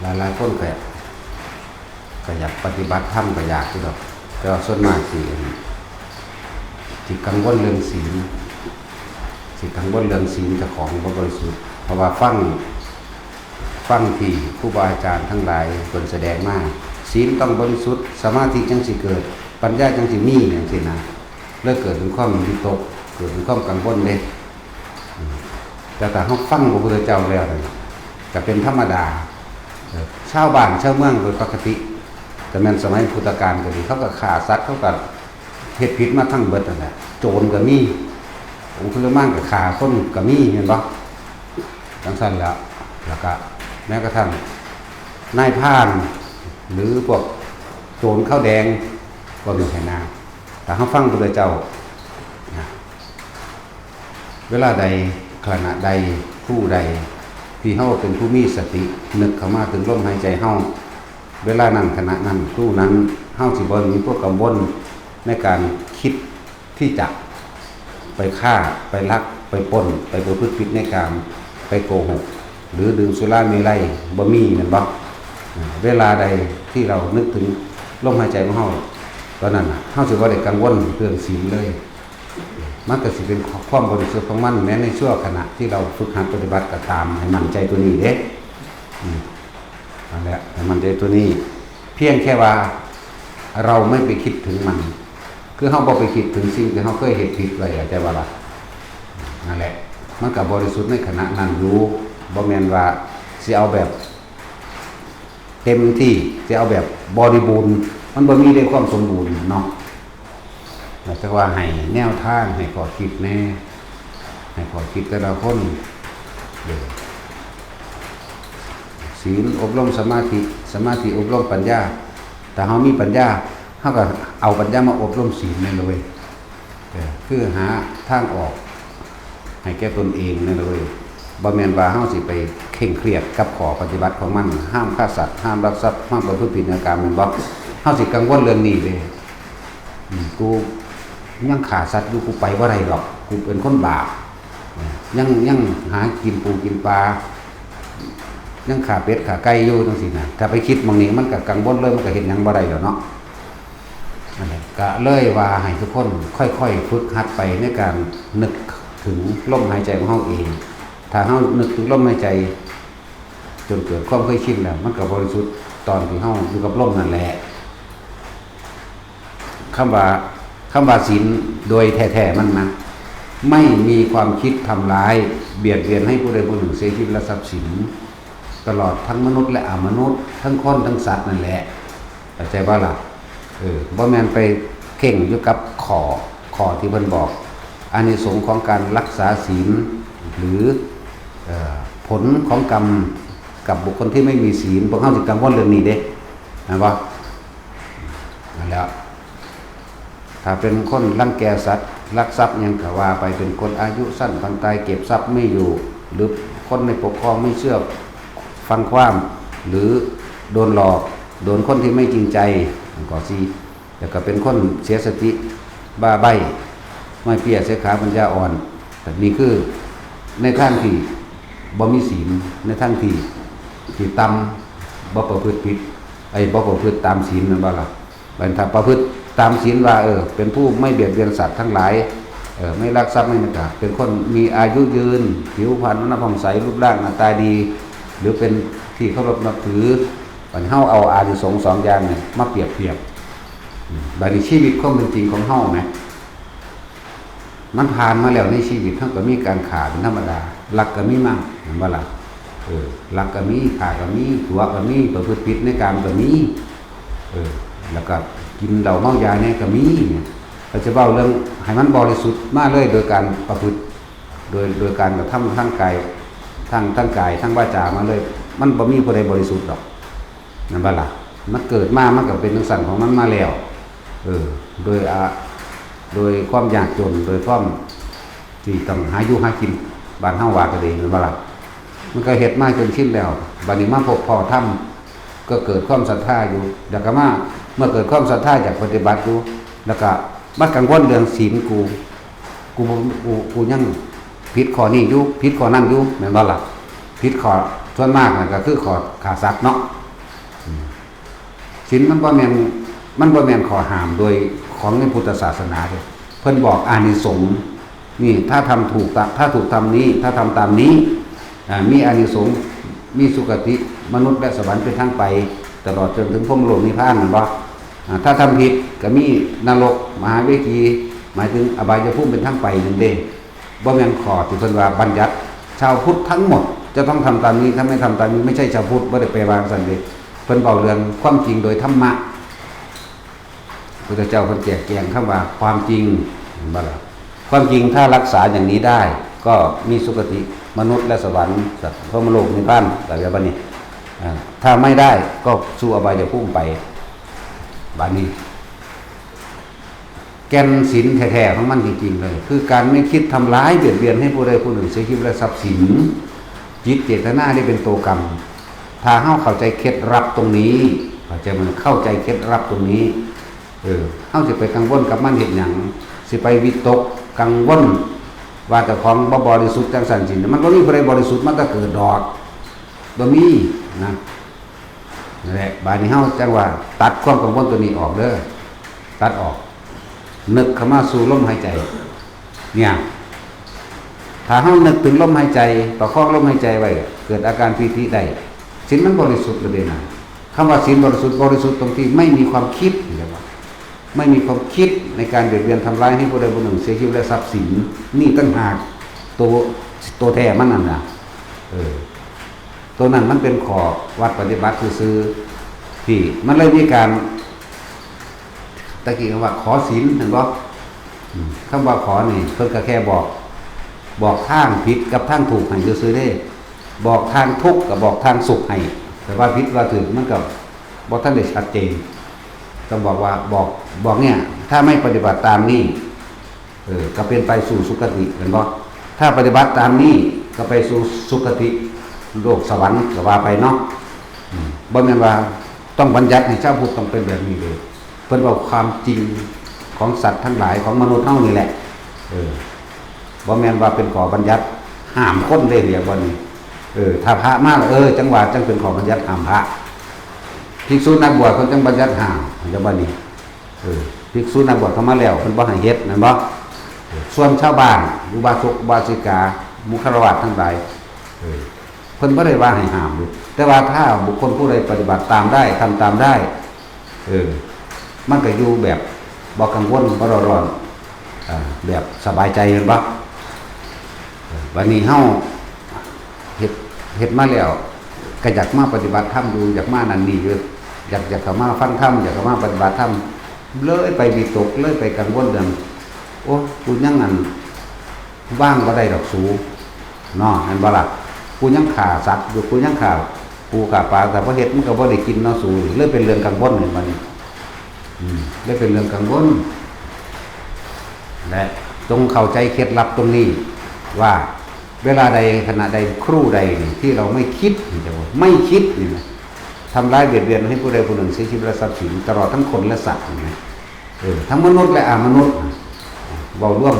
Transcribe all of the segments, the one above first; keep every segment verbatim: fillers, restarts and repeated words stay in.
หลายๆคนก็ก็อยากปฏิบัติธรรมก็อยากอยู่ดอก แต่ว่าส่วนมากสิสิกังวลเรื่องศีล สิกังวลเรื่องศีลเจ้าของบ่บริสุทธิ์ เพราะว่าฟังฟังที่ครูบาอาจารย์ทั้งหลายเพิ่นแสดงมา ศีลต้องบริสุทธิ์ สมาธิจั่งสิเกิด ปัญญาจั่งสิมีจั่งซี้นะ เลยเกิดเป็นความวิตก เกิดเป็นความกังวลเด้ อืม แต่ถ้าเราฟังพระพุทธเจ้าแล้วนี่ ก็เป็นธรรมดา เออ ชาวบ้านชาวเมืองโดยปกติ แต่แม่นสมัยพุทธกาลก็ดี เขาก็ฆ่าสัตว์ เขาก็เฮ็ดผิดมาทั้งเบิดนั่นแหละ โจรก็มี องคุลิมานก็ฆ่าคนก็มี แม่นบ่ จั่งซั้นแหละ แล้วก็แม้กระทั่งนายพราน หรือพวกโจรข้าวแดง ก็มีให้นา ถ้าเราฟังพระพุทธเจ้านะ เวลาใด ขณะใด ครู่ใด ที่เราเป็นผู้มีสติ นึกเข้ามาถึงลมหายใจเรา เวลานั้น ขณะนั้น ครู่นั้น เราสิบ่มีพวกกังวลในการคิดที่จะไปฆ่า ไปลัก ไปปล้น ไปประพฤติผิดในกาม ไปโกหก หรือดื่มสุราเมรัย บ่มี แม่นบ่ อ่า เวลาใดที่เรานึกถึงลมหายใจของเรา ตอนนั้นน่ะ เราสิบ่ได้กังวลเรื่องศีลเลย มันก็สิเป็นความบริสุทธิ์ของมัน แม้ในชั่วขณะที่เราฝึกหัดปฏิบัติก็ตาม ให้มั่นใจตัวนี้เด้ อืม นั่นแหละ ให้มั่นใจตัวนี้ เพียงแค่ว่าเราไม่ไปคิดถึงมัน คือเราบ่ไปคิดถึงสิ่งที่เราเคยเฮ็ดผิดไว้ เข้าใจบ่ล่ะ นั่นแหละ มันก็บริสุทธิ์ในขณะนั้นอยู่ บ่แม่นว่าสิเอาแบบเต็มที่ สิเอาแบบบริบูรณ์ มันบ่มีได้ความสมบูรณ์เนาะ แต่ว่าให้แนวทาง ให้ข้อคิดแน่ ให้ข้อคิดแต่ละคน เออ ศีลอบรมสมาธิ สมาธิอบรมปัญญา ถ้าเรามีปัญญา เราก็เอาปัญญามาอบรมศีลแม่นเลย เออ คือหาทางออก ให้แก่ตนเองนั่นเลย บ่แม่นว่าเราสิไปเคร่งเครียดกับข้อปฏิบัติของมัน ห้ามฆ่าสัตว์ ห้ามลักทรัพย์ ห้ามประพฤติผิดในกาม แม่นบ่ เราสิกังวลเรื่องนี้เด้ อืม กูยังฆ่าสัตว์อยู่ กูไปบ่ได้ดอก กูเป็นคนบาป ยัง ยังหากินปูกินปลา ยังฆ่าเป็ดฆ่าไก่อยู่จั่งซี้นะ ถ้าไปคิดหม่องนี้มันก็กังวลเลย มันก็เฮ็ดหยังบ่ได้แล้วเนาะ นั่นแหละ ก็เลยว่าให้ทุกคนค่อยๆฝึกหัดไปในการนึกถึงลมหายใจของเราเอง ถ้าเรานึกถึงลมหายใจ จนเกิดความเคยชินแล้ว มันก็บริสุทธิ์ตอนที่เราอยู่กับลมนั่นแหละ คำว่า คำว่าศีลโดยแท้ๆมันนะ ไม่มีความคิดทำร้าย เบียดเบียนให้ผู้ใดผู้หนึ่งเสียชีวิตและทรัพย์สิน ตลอดทั้งมนุษย์และอมนุษย์ ทั้งคนทั้งสัตว์นั่นแหละ เข้าใจบ่ล่ะ เออ บ่แม่นไปเคร่งอยู่กับข้อ ข้อที่เพิ่นบอก อานิสงส์ของการรักษาศีล หรือ เอ่อ ผลของกรรมกับบุคคลที่ไม่มีศีล พวกเราสิกังวลเรื่องนี้เด้ แม่นบ่ นั่นแหละ ถ้าเป็นคนรังแกสัตว์ ลักทรัพย์หยังก็ว่าไป เป็นคนอายุสั้น ปานตาย เก็บทรัพย์ไม่อยู่ หรือคนในปกครองไม่เชื่อฟังความ หรือโดนหลอก โดนคนที่ไม่จริงใจ ก็สิ แล้วก็เป็นคนเสียสติ บ้าใบ้ ไม้เปี้ยเสียขา ปัญญาอ่อน แต่นี่คือในทางที่บ่มีศีล ในทางที่ ที่ต่ำ บ่ประพฤติผิด ไอ้บ่ประพฤติตามศีล แม่นบ่ล่ะ บัดถ้าประพฤติตามศีลว่า เออ เป็นผู้ไม่เบียดเบียนสัตว์ทั้งหลาย เออ ไม่ลักทรัพย์ ไม่นั่นก็เป็นคนมีอายุยืน ผิวพรรณวรรณะผ่องใส รูปร่างหน้าตาดี หรือเป็นที่เคารพนับถือ บัดเฮาเอาอานิสงส์สองอย่างนี่มาเปรียบเทียบ อืม บัดนี้ชีวิตความเป็นจริงของเฮานะ มันผ่านมาแล้วในชีวิต เฮาก็มีการฆ่าเป็นธรรมดา ลักก็มีมั่ง แม่นบ่ล่ะ เออ ลักก็มี ฆ่าก็มี ตั๋วก็มี ประพฤติผิดในกามก็มี เออ แล้วก็กินเหล้าเมายาแน่ก็มี เนี่ย เราจะเว้าเรื่องให้มันบริสุทธิ์มาเลย โดยการประพฤติ โดย โดยการกระทำทางกาย ทาง ทางกาย ทางวาจามาเลย มันบ่มีผู้ใดบริสุทธิ์ดอก แม่นบ่ล่ะ มันเกิดมา มันก็เป็นจั่งซั้นของมันมาแล้ว เออ โดย อ่า โดยความยากจน โดยความที่ต้องหาอยู่หากิน บ้านเฮาว่าก็ดี แม่นบ่ล่ะ มันก็เฮ็ดมาจนชินแล้ว บัดนี้มาพบพ้อธรรม ก็เกิดความศรัทธาอยู่ แล้วก็มา เมื่อเกิดความศรัทธาอยากปฏิบัติอยู่ แล้วก็มากังวลเรื่องศีลกู กู กู กูยังผิดข้อนี้อยู่ ผิดข้อนั้นอยู่ แม่นบ่ล่ะ ผิดข้อ ส่วนมากน่ะก็คือข้อฆ่าสัตว์เนาะ อืม ศีลมันบ่แม่น มันบ่แม่นข้อห้ามโดยของในพุทธศาสนาเด้ เพิ่นบอกอานิสงส์ นี่ ถ้าทำถูกตะ ถ้าถูกทำนี้ ถ้าทำตามนี้ อ่า มีอานิสงส์ มีสุคติ มนุษย์และสวรรค์เป็นทางไป ตลอดจนถึงพรหมโลกนิพพาน แม่นบ่ อ่า ถ้าทำผิดก็มีนรก มหาเวที หมายถึงอบายภูมิเป็นทางไปนั่นเด้ บ่แม่นข้อที่เพิ่นว่าบัญญัติ ชาวพุทธทั้งหมดจะต้องทำตามนี้ ถ้าไม่ทำตามนี้ไม่ใช่ชาวพุทธ บ่ได้แปลว่าจั่งซั้นเด้ เพิ่นเว้าเรื่องความจริงโดยธรรมะ พุทธเจ้าเพิ่นแจกแจงคำว่าความจริง เห็นบ่ล่ะ ความจริงถ้ารักษาอย่างนี้ได้ ก็มีสุคติมนุษย์และสวรรค์ สัตว์พรหมโลกนิพพาน แต่แบบนี้ อ่า ถ้าไม่ได้ก็สู่อบายภูมิไป บาดนี้ แก่นศีลแท้ๆของมันจริงๆเลย คือการไม่คิดทำร้ายเบียดเบียนให้ผู้ใดผู้หนึ่งเสียชีวิตและทรัพย์สิน จิตเจตนานี่เป็นตัวกรรม ถ้าเฮาเข้าใจเคล็ดลับตรงนี้ เข้าใจมัน เข้าใจเคล็ดลับตรงนี้ เออ เฮาสิไปกังวลกับมันเฮ็ดหยัง สิไปวิตกกังวลว่าเจ้าของบ่บริสุทธิ์จั่งซั้นซี้ มันบ่มีผู้ใดบริสุทธิ์มาแต่เกิดดอก บ่มีนะ นั่นแหละ บาดนี้เฮาจั่งว่าตัดความกังวลตัวนี้ออกเด้อ ตัดออก นึกเข้ามาสู่ลมหายใจ เนี่ย ถ้าเฮานึกถึงลมหายใจ ประคองลมหายใจไว้ เกิดอาการปีติได้ ศีลมันบริสุทธิ์เลยนะ คำว่าศีลบริสุทธิ์ บริสุทธิ์ตรงที่ไม่มีความคิด เห็นบ่ ไม่มีความคิดในการเบียดเบียนทำร้ายให้ผู้ใดผู้หนึ่งเสียชีวิตและทรัพย์สิน นี่ต่างหาก ตัว ตัวแท้มันนั่นน่ะ เออ ตัวนั้นมันเป็นข้อวัดปฏิบัติซื่อๆ ที่มันเลยมีการ ตะกี้คำว่าขอศีล เห็นบ่ อืม คำว่าขอนี่เพิ่นก็แค่บอก บอกทางผิดกับทางถูกให้ซื่อๆเด้ บอกทางทุกข์กับบอกทางสุขให้ แต่ว่าผิดว่าถูกมันก็บ่ทันได้ชัดเจน ต้องบอกว่าบอก บอกเนี่ย ถ้าไม่ปฏิบัติตามนี่ เออ ก็เป็นไปสู่สุคติ เห็นบ่ ถ้าปฏิบัติตามนี่ก็ไปสู่สุคติ โลกสวรรค์ก็ว่าไปเนาะ อืม บ่แม่นว่าต้องบัญญัติให้ชาวพุทธต้องเป็นแบบนี้เลย เพิ่นเว้าความจริงของสัตว์ทั้งหลาย ของมนุษย์เฮานี่แหละ เออ บ่แม่นว่าเป็นข้อบัญญัติห้ามคนเลยเด้ บ่นี่ เออ ถ้าพระมาแล้ว เออ จั่งว่าจั่งเป็นข้อบัญญัติห้ามพระ ภิกษุนักบวชเพิ่นจั่งบัญญัติห้าม จั่งว่านี่ เออ ภิกษุนักบวชเข้ามาแล้วเพิ่นบ่ให้เฮ็ด แม่นบ่ ส่วนชาวบ้าน อุบาสก อุบาสิกา มุขคารวาสทั้งหลาย เออ เพิ่นบ่ได้ว่าให้ห้ามอยู่ แต่ว่าถ้าบุคคลผู้ใดปฏิบัติตามได้ ทำตามได้ เออ มันก็อยู่แบบบ่กังวล บ่เร่าร้อน อ่า แบบสบายใจ แม่นบ่ เออ บัดนี้เฮาเฮ็ด เฮ็ดมาแล้ว ก็อยากมาปฏิบัติธรรมอยู่ อยากมานั่นนี่อยู่ อยาก อยากเข้ามาฟังธรรม อยากเข้ามาปฏิบัติธรรม เลยไปวิตก เลยไปกังวลเรื่อง โอ้ กูยังอัน ว่างบ่ได้ดอกสู เนาะ แม่นบ่ล่ะ กูยังฆ่าสัตว์อยู่ กูยังฆ่าปูฆ่าปลา แต่พอเฮ็ดมันก็บ่ได้กินเนาะสู เลยเป็นเรื่องกังวล เห็นบ่นี่ อืม เลยเป็นเรื่องกังวล และจงเข้าใจเคล็ดลับตรงนี้ ว่าเวลาใด ขณะใด ครู่ใดนี่ที่เราไม่คิด นี่จะว่าไม่คิดนี่นะ ทำร้ายเบียดเบียนให้ผู้ใดผู้หนึ่งเสียชีวิตและทรัพย์สิน ตลอดทั้งคนและสัตว์นี่นะ เออ ทั้งมนุษย์และอมนุษย์ เว้ารวม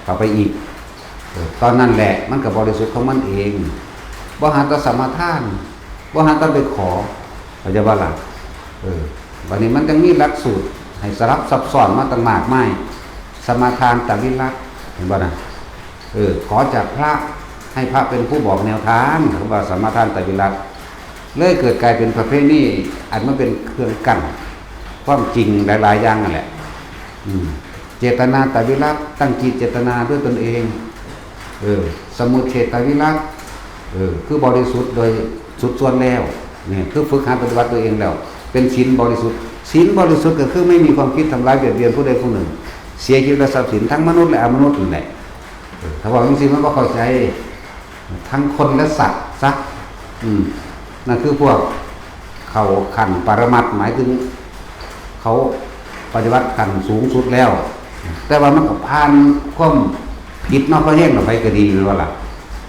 เข้าไปอีก เออ ตอนนั้นแหละมันก็บริสุทธิ์ของมันเอง บ่หาแต่สมาทาน บ่หาแต่ไปขอ เข้าใจบ่ล่ะ เออ บัดนี้มันจั่งมีหลักสูตรให้สลับซับซ้อนมาตั้งมากมาย สมาทานตวิรัต เห็นบ่นะ เออ ขอจากพระ ให้พระเป็นผู้บอกแนวทาง คำว่าสมาทานตวิรัต เลยเกิดกลายเป็นประเพณี อันมันเป็นเครื่องกั้นความจริงหลายๆอย่างนั่นแหละ อืม เจตนาตวิรัต ตั้งจิตเจตนาด้วยตนเอง เออ สมุจเฉทวิรัต เออ คือบริสุทธิ์โดยสุดส่วนแล้ว เนี่ย คือฝึกหัดปฏิบัติตัวเองแล้ว เป็นศีลบริสุทธิ์ ศีลบริสุทธิ์ก็คือไม่มีความคิดทำร้ายเบียดเบียนผู้ใดผู้หนึ่ง เสียชีวิตและทรัพย์สินทั้งมนุษย์และอมนุษย์นั่นแหละ เออ ถ้าว่าจังซี่มันบ่เข้าใจ ทั้งคนและสัตว์ซะ อืม นั่นคือพวกเข้าขั้นปรมัตถ์ หมายถึง เขาปฏิบัติขั้นสูงสุดแล้ว แต่ว่ามันก็ผ่านความผิดเนาะ เพราะแห้งเนาะ ไผก็ดี แม่นบ่ล่ะ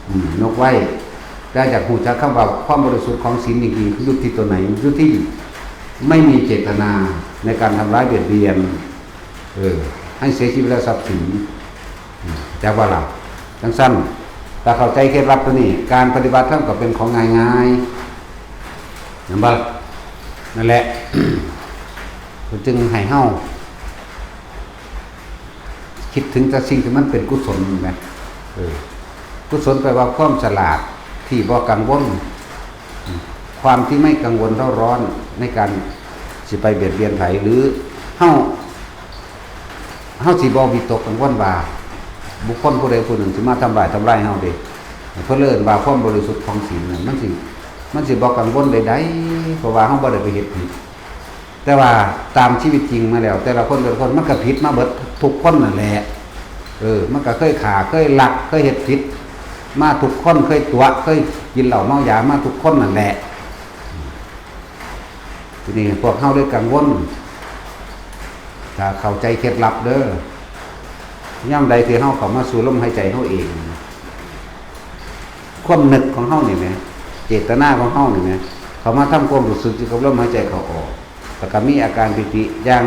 อืม ยกไว้ แต่อยากรู้จักคำว่าความบริสุทธิ์ของศีลจริงๆ คืออยู่ที่ตัวไหน อยู่ที่ไม่มีเจตนาในการทำร้ายเบียดเบียน เออ ให้เสียชีวิตและทรัพย์สิน อืม จักว่าล่ะ จังซั่น ถ้าเข้าใจเคล็ดลับตัวนี้ การปฏิบัติธรรมก็เป็นของง่ายๆ เห็นบ่ล่ะ? นั่นแหละ เพิ่นจึงให้เฮาคิดถึงแต่สิ่งที่มันเป็นกุศลแหม เออ กุศลแปลว่าความฉลาดที่บ่กังวล ความที่ไม่กังวลเร่าร้อนในการสิไปเบียดเบียนไผ หรือเฮา เฮาสิบ่วิตกกังวลว่า บุคคลผู้ใดผู้หนึ่งสิมาทำลาย ทำลายเฮาเด้ เพิ่นเลยเอิ้นว่าความบริสุทธิ์ของศีลน่ะ มันสิ มันสิบ่กังวลใดๆ เพราะว่าเฮาบ่ได้ไปเฮ็ดผิด แต่ว่าตามชีวิตจริงมาแล้ว แต่ละคนแต่ละคนมันก็ผิดมาเบิดทุกคนนั่นแหละ เออ มันก็เคยฆ่า เคยลัก เคยเฮ็ดผิดมาทุกคน เคยตั๋ว เคยกินเหล้าเมายามาทุกคนนั่นแหละ ทีนี้พวกเฮาเลยกังวล ถ้าเข้าใจเคล็ดลับเด้อ ยามใดที่เฮาเข้ามาสู่ลมหายใจเฮาเอง ความนึกของเฮานี่แหม เจตนาของเฮานี่แหม เข้ามาทำความรู้สึกอยู่กับลมหายใจเข้าออก แล้วก็มีอาการปีติ อย่าง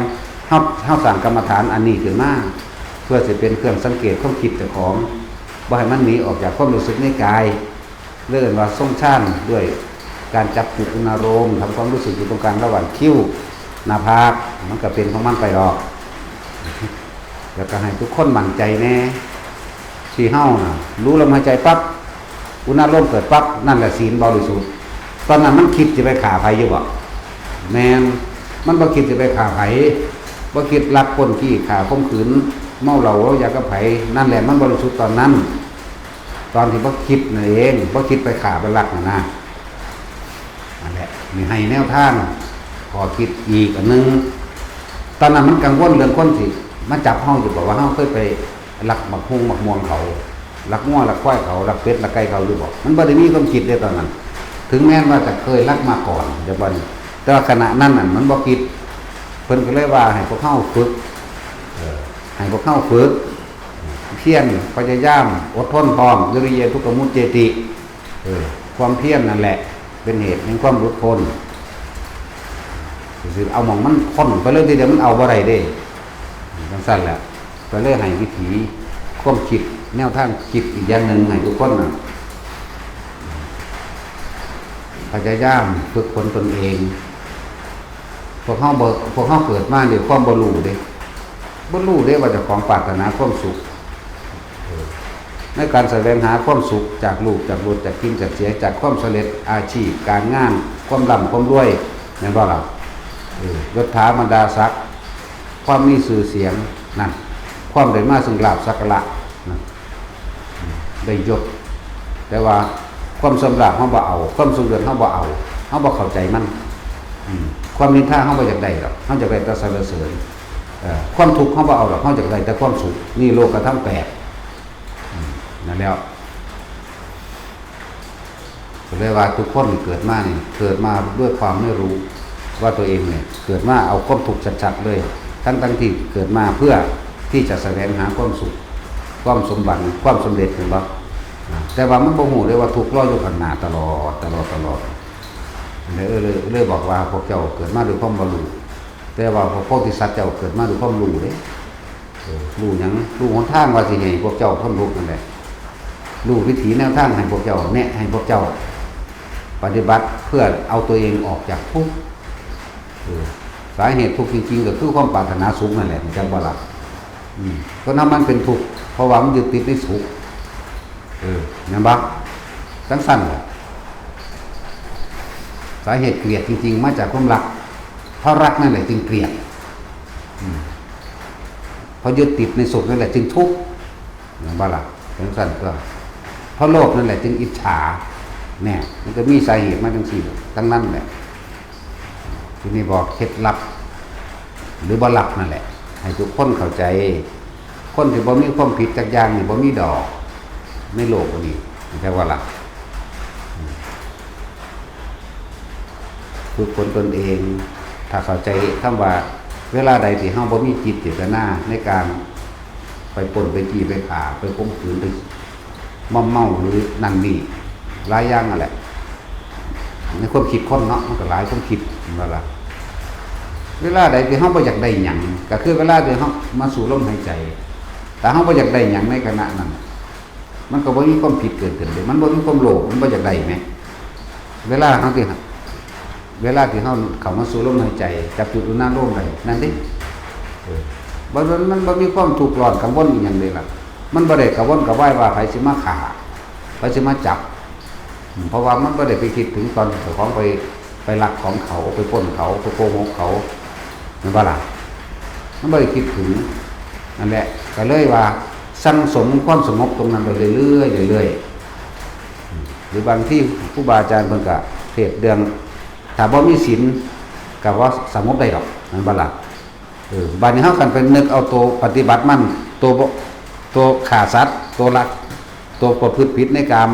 เฮา เฮาสร้างกรรมฐานอันนี้ขึ้นมา เพื่อสิเป็นเครื่องสังเกตความคิดเจ้าของ บ่ให้มันหนีออกจากความรู้สึกในกาย เรียกว่าทรงฌานด้วยการจับจุดอุณาโลม ทำความรู้สึกอยู่ตรงกลางระหว่างคิ้ว หน้าผาก มันก็เป็นของมันไปดอก แล้วก็ให้ทุกคนมั่นใจแน่ ที่เฮาน่ะ รู้ลมหายใจปั๊บ อุณาโลมเกิดปั๊บ นั่นแหละศีลบริสุทธิ์ ตอนนั้นมันคิดจะไปฆ่าไผอยู่บ่? แม่น มันบ่คิดจะไปฆ่าไผ บ่คิดลักปล้นจี้ฆ่าข่มขืน เมาเหล้าเมายากับไผ นั่นแหละมันบริสุทธิ์ตอนนั้น ตอนที่บ่คิดนั่นเอง บ่คิดไปฆ่าไปลักนั่นนะ นั่นแหละ นี่ให้แนวทาง ข้อคิดอีกอันหนึ่ง ตอนนั้นมันกังวลเรื่องคนสิมาจับเฮาอยู่บ่ ว่าเฮาเคยไปลักบักฮุ่งบักม่วงเขา ลักงัวลักควายเขา ลักเป็ดลักไก่เขาอยู่บ่ มันบ่ได้มีความคิดเด้ตอนนั้น ถึงแม้ว่าจะเคยลักมาก่อน แต่บ่นี้ แต่ว่าขณะนั้นน่ะมันบ่คิด เพิ่นก็เลยว่าให้พวกเฮาฝึก เออ ให้พวกเฮาฝึก เพียร พยายาม อดทนพร้อม วิริยะทุกขมุจเจติ เออ ความเพียรนั่นแหละ เป็นเหตุแห่งความหลุดพ้น สิเอาหม่องมันพ้นไปเลยทีเดียวมันเอาบ่ได้เด้ จังซั่นแหละ ก็เลยให้วิธีความคิด แนวทางคิดอีกอย่างหนึ่งให้ทุกคนน่ะ พยายามฝึกฝนตนเอง พวกเฮาบ่ พวกเฮาเกิดมาด้วยความบ่รู้เด้ บ่รู้เด้ว่าเจ้าของปรารถนาความสุข เออ ในการแสวงหาความสุขจากรูป จากรส จากกลิ่น จากเสียง จากความสำเร็จ อาชีพ การงาน ความร่ำความรวย แม่นบ่ล่ะ? เออ ยศถาบรรดาศักดิ์ ความมีชื่อเสียง นั่น ความได้มาซึ่งลาภสักการะ นั่น ได้ยศ แต่ว่าความเสื่อมลาภเฮาบ่เอา ความเสื่อมเลิศเฮาบ่เอา เฮาบ่เข้าใจมัน อืม ความนินทาเฮาบ่อยากได้ดอก เฮาอยากได้แต่สรรเสริญ เอ่อ ความทุกข์เฮาบ่เอาดอก เฮาอยากได้แต่ความสุข นี่โลกธรรมแปด อืม นั่นแหละ ก็เลยว่าทุกคนเกิดมานี่ เกิดมาด้วยความไม่รู้ว่าตัวเองเนี่ย เกิดมาเอาความทุกข์ชัดๆเลย ทั้งๆที่เกิดมาเพื่อที่จะแสวงหาความสุข ความสมหวัง ความสำเร็จ เห็นบ่? อ่า แต่ว่ามันบ่ฮู้เลยว่าทุกข์รออยู่ข้างหน้าตลอด ตลอด ตลอด เลย เลย เลยบอกว่าพวกเจ้าเกิดมาด้วยความบ่รู้ แต่ว่าพวกโพธิสัตว์เจ้าเกิดมาด้วยความรู้เด้ เออ รู้หยัง รู้หนทางว่าสิให้พวกเจ้าพ้นทุกข์นั่นแหละ รู้วิธีแนวทางให้พวกเจ้า แนะให้พวกเจ้าปฏิบัติเพื่อเอาตัวเองออกจากทุกข์ เออ สาเหตุทุกข์จริงๆ ก็คือความปรารถนาสุขนั่นแหละ จักบ่ล่ะ? อืม คนเฮามันเป็นทุกข์ เพราะว่ามันยึดติดในสุข เออ แม่นบ่? จังซั่นแหละ สาเหตุเกลียดจริงๆ มาจากความรัก เพราะรักนั่นแหละจึงเกลียด อืม เพราะยึดติดในสุขนั่นแหละจึงทุกข์ แม่นบ่ล่ะ? จังซั่นตัว เพราะโลภนั่นแหละจึงอิจฉา เนี่ย มันก็มีสาเหตุมาจังซี่ ทั้งนั้นแหละ ทีนี้บอกเคล็ดลับ หรือบ่ลับนั่นแหละ ให้ทุกคนเข้าใจ คนที่บ่มีความผิดจักอย่างนี่บ่มีดอก ในโลกนี้ เข้าใจบ่ล่ะ? ฝึกฝนตนเอง ถ้าเข้าใจคำว่า เวลาใดที่เฮาบ่มีจิตเจตนาในการไปปล้น ไปจี้ ไปฆ่า ไปข่มขืน ไปมอมเมา หรือนั่นนี่ หลายอย่างนั่นแหละ ในความคิดคนเนาะ มันก็หลายความคิด แม่นบ่ล่ะ? เวลาใดที่เฮาบ่อยากได้หยัง ก็คือเวลาที่เฮามาสู่ลมหายใจ ถ้าเฮาบ่อยากได้หยังในขณะนั้น มันก็บ่มีความผิดเกิดขึ้นเลย มันบ่มีความโลภ มันบ่อยากได้แหม เวลาเฮาที่ เวลาที่เฮาเข้ามาสู่ลมหายใจ จับจุดอุณาโลมได้ นั่นเด้ เออ บ่ มัน มันบ่มีความทุกข์ร้อนกังวลอีหยังเลยล่ะ มันบ่ได้กระวนกระวายว่าไผสิมาฆ่า ไผสิมาจับ อืม เพราะว่ามันบ่ได้ไปคิดถึงตอนเจ้าของไป ไปลักของเขา ไปปล้นเขา ไปโกหกเขา แม่นบ่ล่ะ มันบ่ได้คิดถึง นั่นแหละ ก็เลยว่าสั่งสมความสงบตรงนั้นไปเรื่อยๆ เรื่อยๆ อืม หรือบางทีครูบาอาจารย์เพิ่นก็เทศน์เรื่อง ถ้าบ่มีศีลก็บ่สงบได้ดอก แม่นบ่ล่ะ เออ บัดนี้เฮาคันไปนึกเอาตัวปฏิบัติมัน ตัวบ่ ตัวฆ่าสัตว์ ตัวลัก ตัวประพฤติผิดในกาม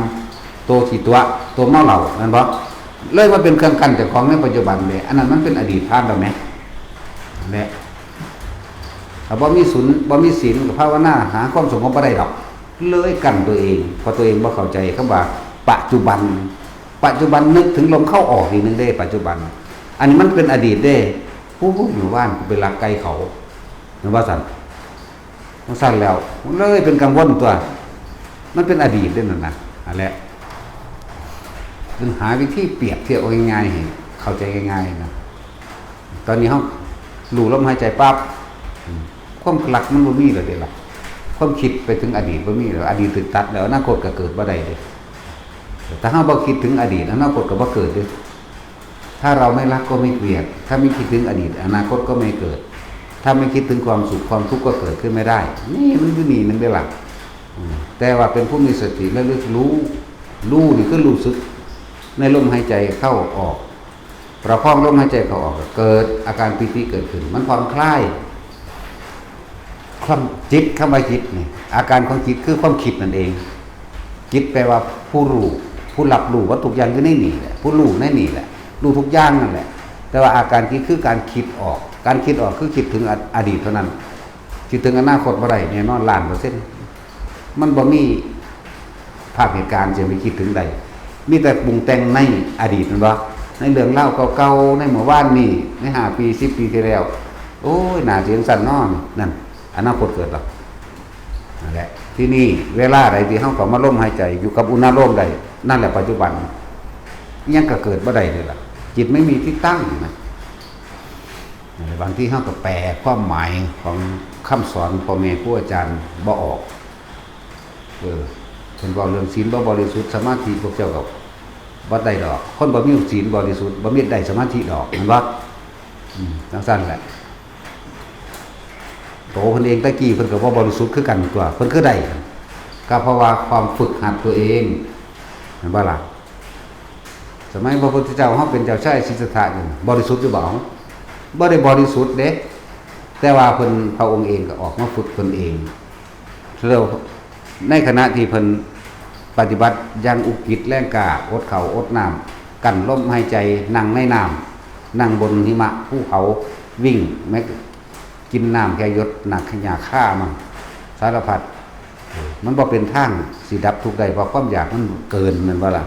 ตัวขี้ตั๋ว ตัวเมาเหล้า แม่นบ่ เลยมาเป็นเครื่องกั้นเจ้าของในปัจจุบันเด้ อันนั้นมันเป็นอดีตผ่านแล้วแหม นั่นแหละ ถ้าบ่มีศีล บ่มีศีลก็ภาวนาหาความสงบบ่ได้ดอก เลยกั้นตัวเอง เพราะตัวเองบ่เข้าใจคำว่าปัจจุบัน ปัจจุบันนึกถึงลมเข้าออกอีกหนึ่งเด้ ปัจจุบัน อันนี้มันเป็นอดีตเด้ ผู้ผู้อยู่บ้านกูไปลักไก่เขา แม่นว่าซั่น จั่งซั่นแล้ว มันเลยเป็นกังวลตัว มันเป็นอดีตเด้นั่นน่ะ อันแหละ จึงหาวิธีเปรียบเทียบเอาง่ายๆ ให้เข้าใจง่ายๆ นะ ตอนนี้เฮารู้ลมหายใจปั๊บ อืม ความรักมันบ่มีแล้วเด้ล่ะ ความคิดไปถึงอดีตบ่มีแล้ว อดีตถูกตัดแล้ว อนาคตก็เกิดบ่ได้เด้ ถ้าเฮาบ่คิดถึงอดีต อนาคตก็บ่เกิดเด้ ถ้าเราไม่รักก็ไม่เกลียด ถ้าไม่คิดถึงอดีต อนาคตก็ไม่เกิด ถ้าไม่คิดถึงความสุข ความทุกข์ก็เกิดขึ้นไม่ได้ นี่มันอยู่นี่หนึ่งเด้ล่ะ อืม แต่ว่าเป็นผู้มีสติระลึกรู้ รู้นี่คือรู้สึก ในลมหายใจเข้าออก ประคองลมหายใจเข้าออก เกิดอาการปีติเกิดขึ้น มันผ่อนคลาย ความจิต คำว่าจิตนี่ อาการของจิตคือความคิดนั่นเอง จิตแปลว่าผู้รู้ ผู้รับรู้ว่าทุกอย่างอยู่ในนี่แหละ ผู้รู้ในนี่แหละ รู้ทุกอย่างนั่นแหละ แต่ว่าอาการจิตคือการคิดออก การคิดออกคือคิดถึงออดีตเท่านั้น คิดถึงอนาคตบ่ได้แน่นอน ล้านเปอร์เซ็นต์ มันบ่มีภาพเหตุการณ์จะไปคิดถึงได้ มีแต่ปรุงแต่งในอดีต แม่นบ่ ในเรื่องราวเก่าๆ ในเมื่อวานนี้ ในห้าปี สิบปีที่แล้ว โอ้ย น่าสิจั่งซั่นน้อ นั่น อนาคตเกิดแล้ว นั่นแหละ ที่นี่เวลาใดที่เฮาเข้ามาลมหายใจอยู่กับอุณาโลมได้ นั่นแหละปัจจุบัน อิหยังก็เกิดบ่ได้เลยล่ะ จิตไม่มีที่ตั้งนะ บางทีเฮาก็แปลความหมายของคำสอนพ่อแม่ครูอาจารย์บ่ออก เออ เพิ่นเว้าเรื่องศีลบ่บริสุทธิ์ สมาธิพวกเจ้าก็บ่ได้ดอก คนบ่มีศีลบริสุทธิ์ บ่มีได้สมาธิดอก แม่นบ่ อืม จั่งซั่นแหละ โตเพิ่นเองแต่กี้เพิ่นก็บ่บริสุทธิ์คือกันตั๊ว เพิ่นคือได้ ก็เพราะว่าความฝึกหัดตัวเอง แม่นบ่ล่ะ สมัยพระพุทธเจ้าเฮาเป็นเจ้าชายสิทธัตถะอยู่ บริสุทธิ์อยู่บ่ บ่ได้บริสุทธิ์เด้ แต่ว่าเพิ่น พระองค์เองก็ออกมาฝึกตนเอง แล้วในขณะที่เพิ่นปฏิบัติอย่างอุกฤษแรงกล้า อดข้าวอดน้ำ กั้นลมหายใจ นั่งในน้ำ นั่งบนหิมะภูเขา วิ่ง แม้กินน้ำแค่หยดหนักหยาค่ามัน สารพัด มันบ่เป็นทางสิดับทุกข์ได้ เพราะความอยากมันเกิน แม่นบ่ล่ะ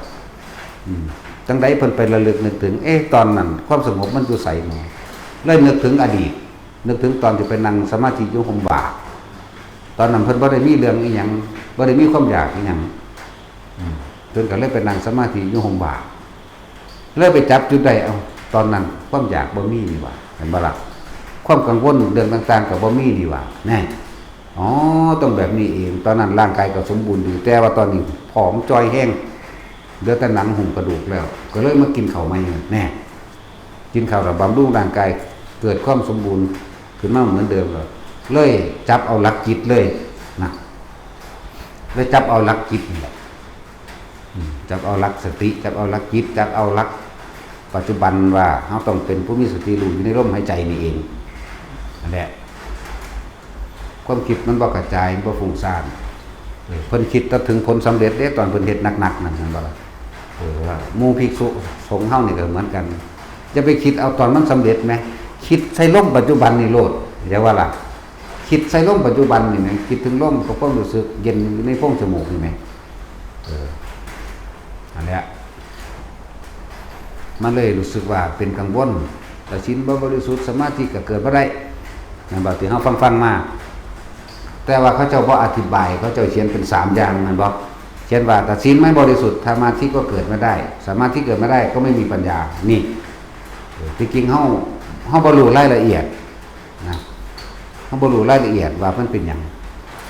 อืม จั่งใดเพิ่นไประลึกนึกถึง เอ๊ะ ตอนนั้นความสงบมันอยู่ไสหนอ เลยนึกถึงอดีต นึกถึงตอนที่ไปนั่งสมาธิอยู่ฮ่มบาก ตอนนั้นเพิ่นบ่ได้มีเรื่องอิหยัง บ่ได้มีความอยากอิหยัง อืม เพิ่นก็เลยไปนั่งสมาธิอยู่ฮ่มบาก เลยไปจับจุดได้ เอ้า ตอนนั้นความอยากบ่มีนี่หว่า แม่นบ่ล่ะ ความกังวลเรื่องต่างๆ ก็บ่มีนี่หว่า แน่ อ๋อ ต้องแบบนี้เอง ตอนนั้นร่างกายก็สมบูรณ์ดี แต่ว่าตอนนี้ผอมจ่อยแฮง เหลือแต่หนังหุ้มกระดูกแล้ว ก็เลยมากินข้าวใหม่ แน่ กินข้าวแล้วบำรุงร่างกาย เกิดความสมบูรณ์ขึ้นมาเหมือนเดิมแล้ว เลยจับเอาหลักจิตเลยนะ เลยจับเอาหลักจิตนี่แหละ อืม จับเอาหลักสติ จับเอาหลักจิต จับเอาหลักปัจจุบันว่าเฮาต้องเป็นผู้มีสติรู้อยู่ในลมหายใจนี่เอง นั่นแหละ ความคิดมันบ่กระจาย มันบ่ฟุ้งซ่าน เออ เพิ่นคิดแต่ถึงผลสำเร็จเด้ ตอนเพิ่นเฮ็ดหนักๆ นั่น แม่นบ่ล่ะ เออ ว่าหมู่ภิกษุสงฆ์เฮานี่ก็เหมือนกัน อย่าไปคิดเอาตอนมันสำเร็จแหม คิดใส่ลมปัจจุบันนี่โลด อย่าว่าล่ะ คิดใส่ลมปัจจุบันนี่แหม คิดถึงลมกับความรู้สึกเย็นอยู่ในโพรงจมูกนี่แหม เออ นั่นแหละ มันเลยรู้สึกว่าเป็นกังวล แต่ศีลบ่บริสุทธิ์ สมาธิก็เกิดบ่ได้ แม่นบ่ ที่เฮาฟังๆ มา แต่ว่าเขาเจ้าบ่อธิบาย เขาเจ้าเขียนเป็นสามอย่าง แม่นบ่ เช่นว่าถ้าศีลไม่บริสุทธิ์ สมาธิก็เกิดไม่ได้ สมาธิเกิดไม่ได้ก็ไม่มีปัญญา นี่ เออ ที่จริงเฮา เฮาบ่รู้รายละเอียดนะ เฮาบ่รู้รายละเอียดว่ามันเป็นหยัง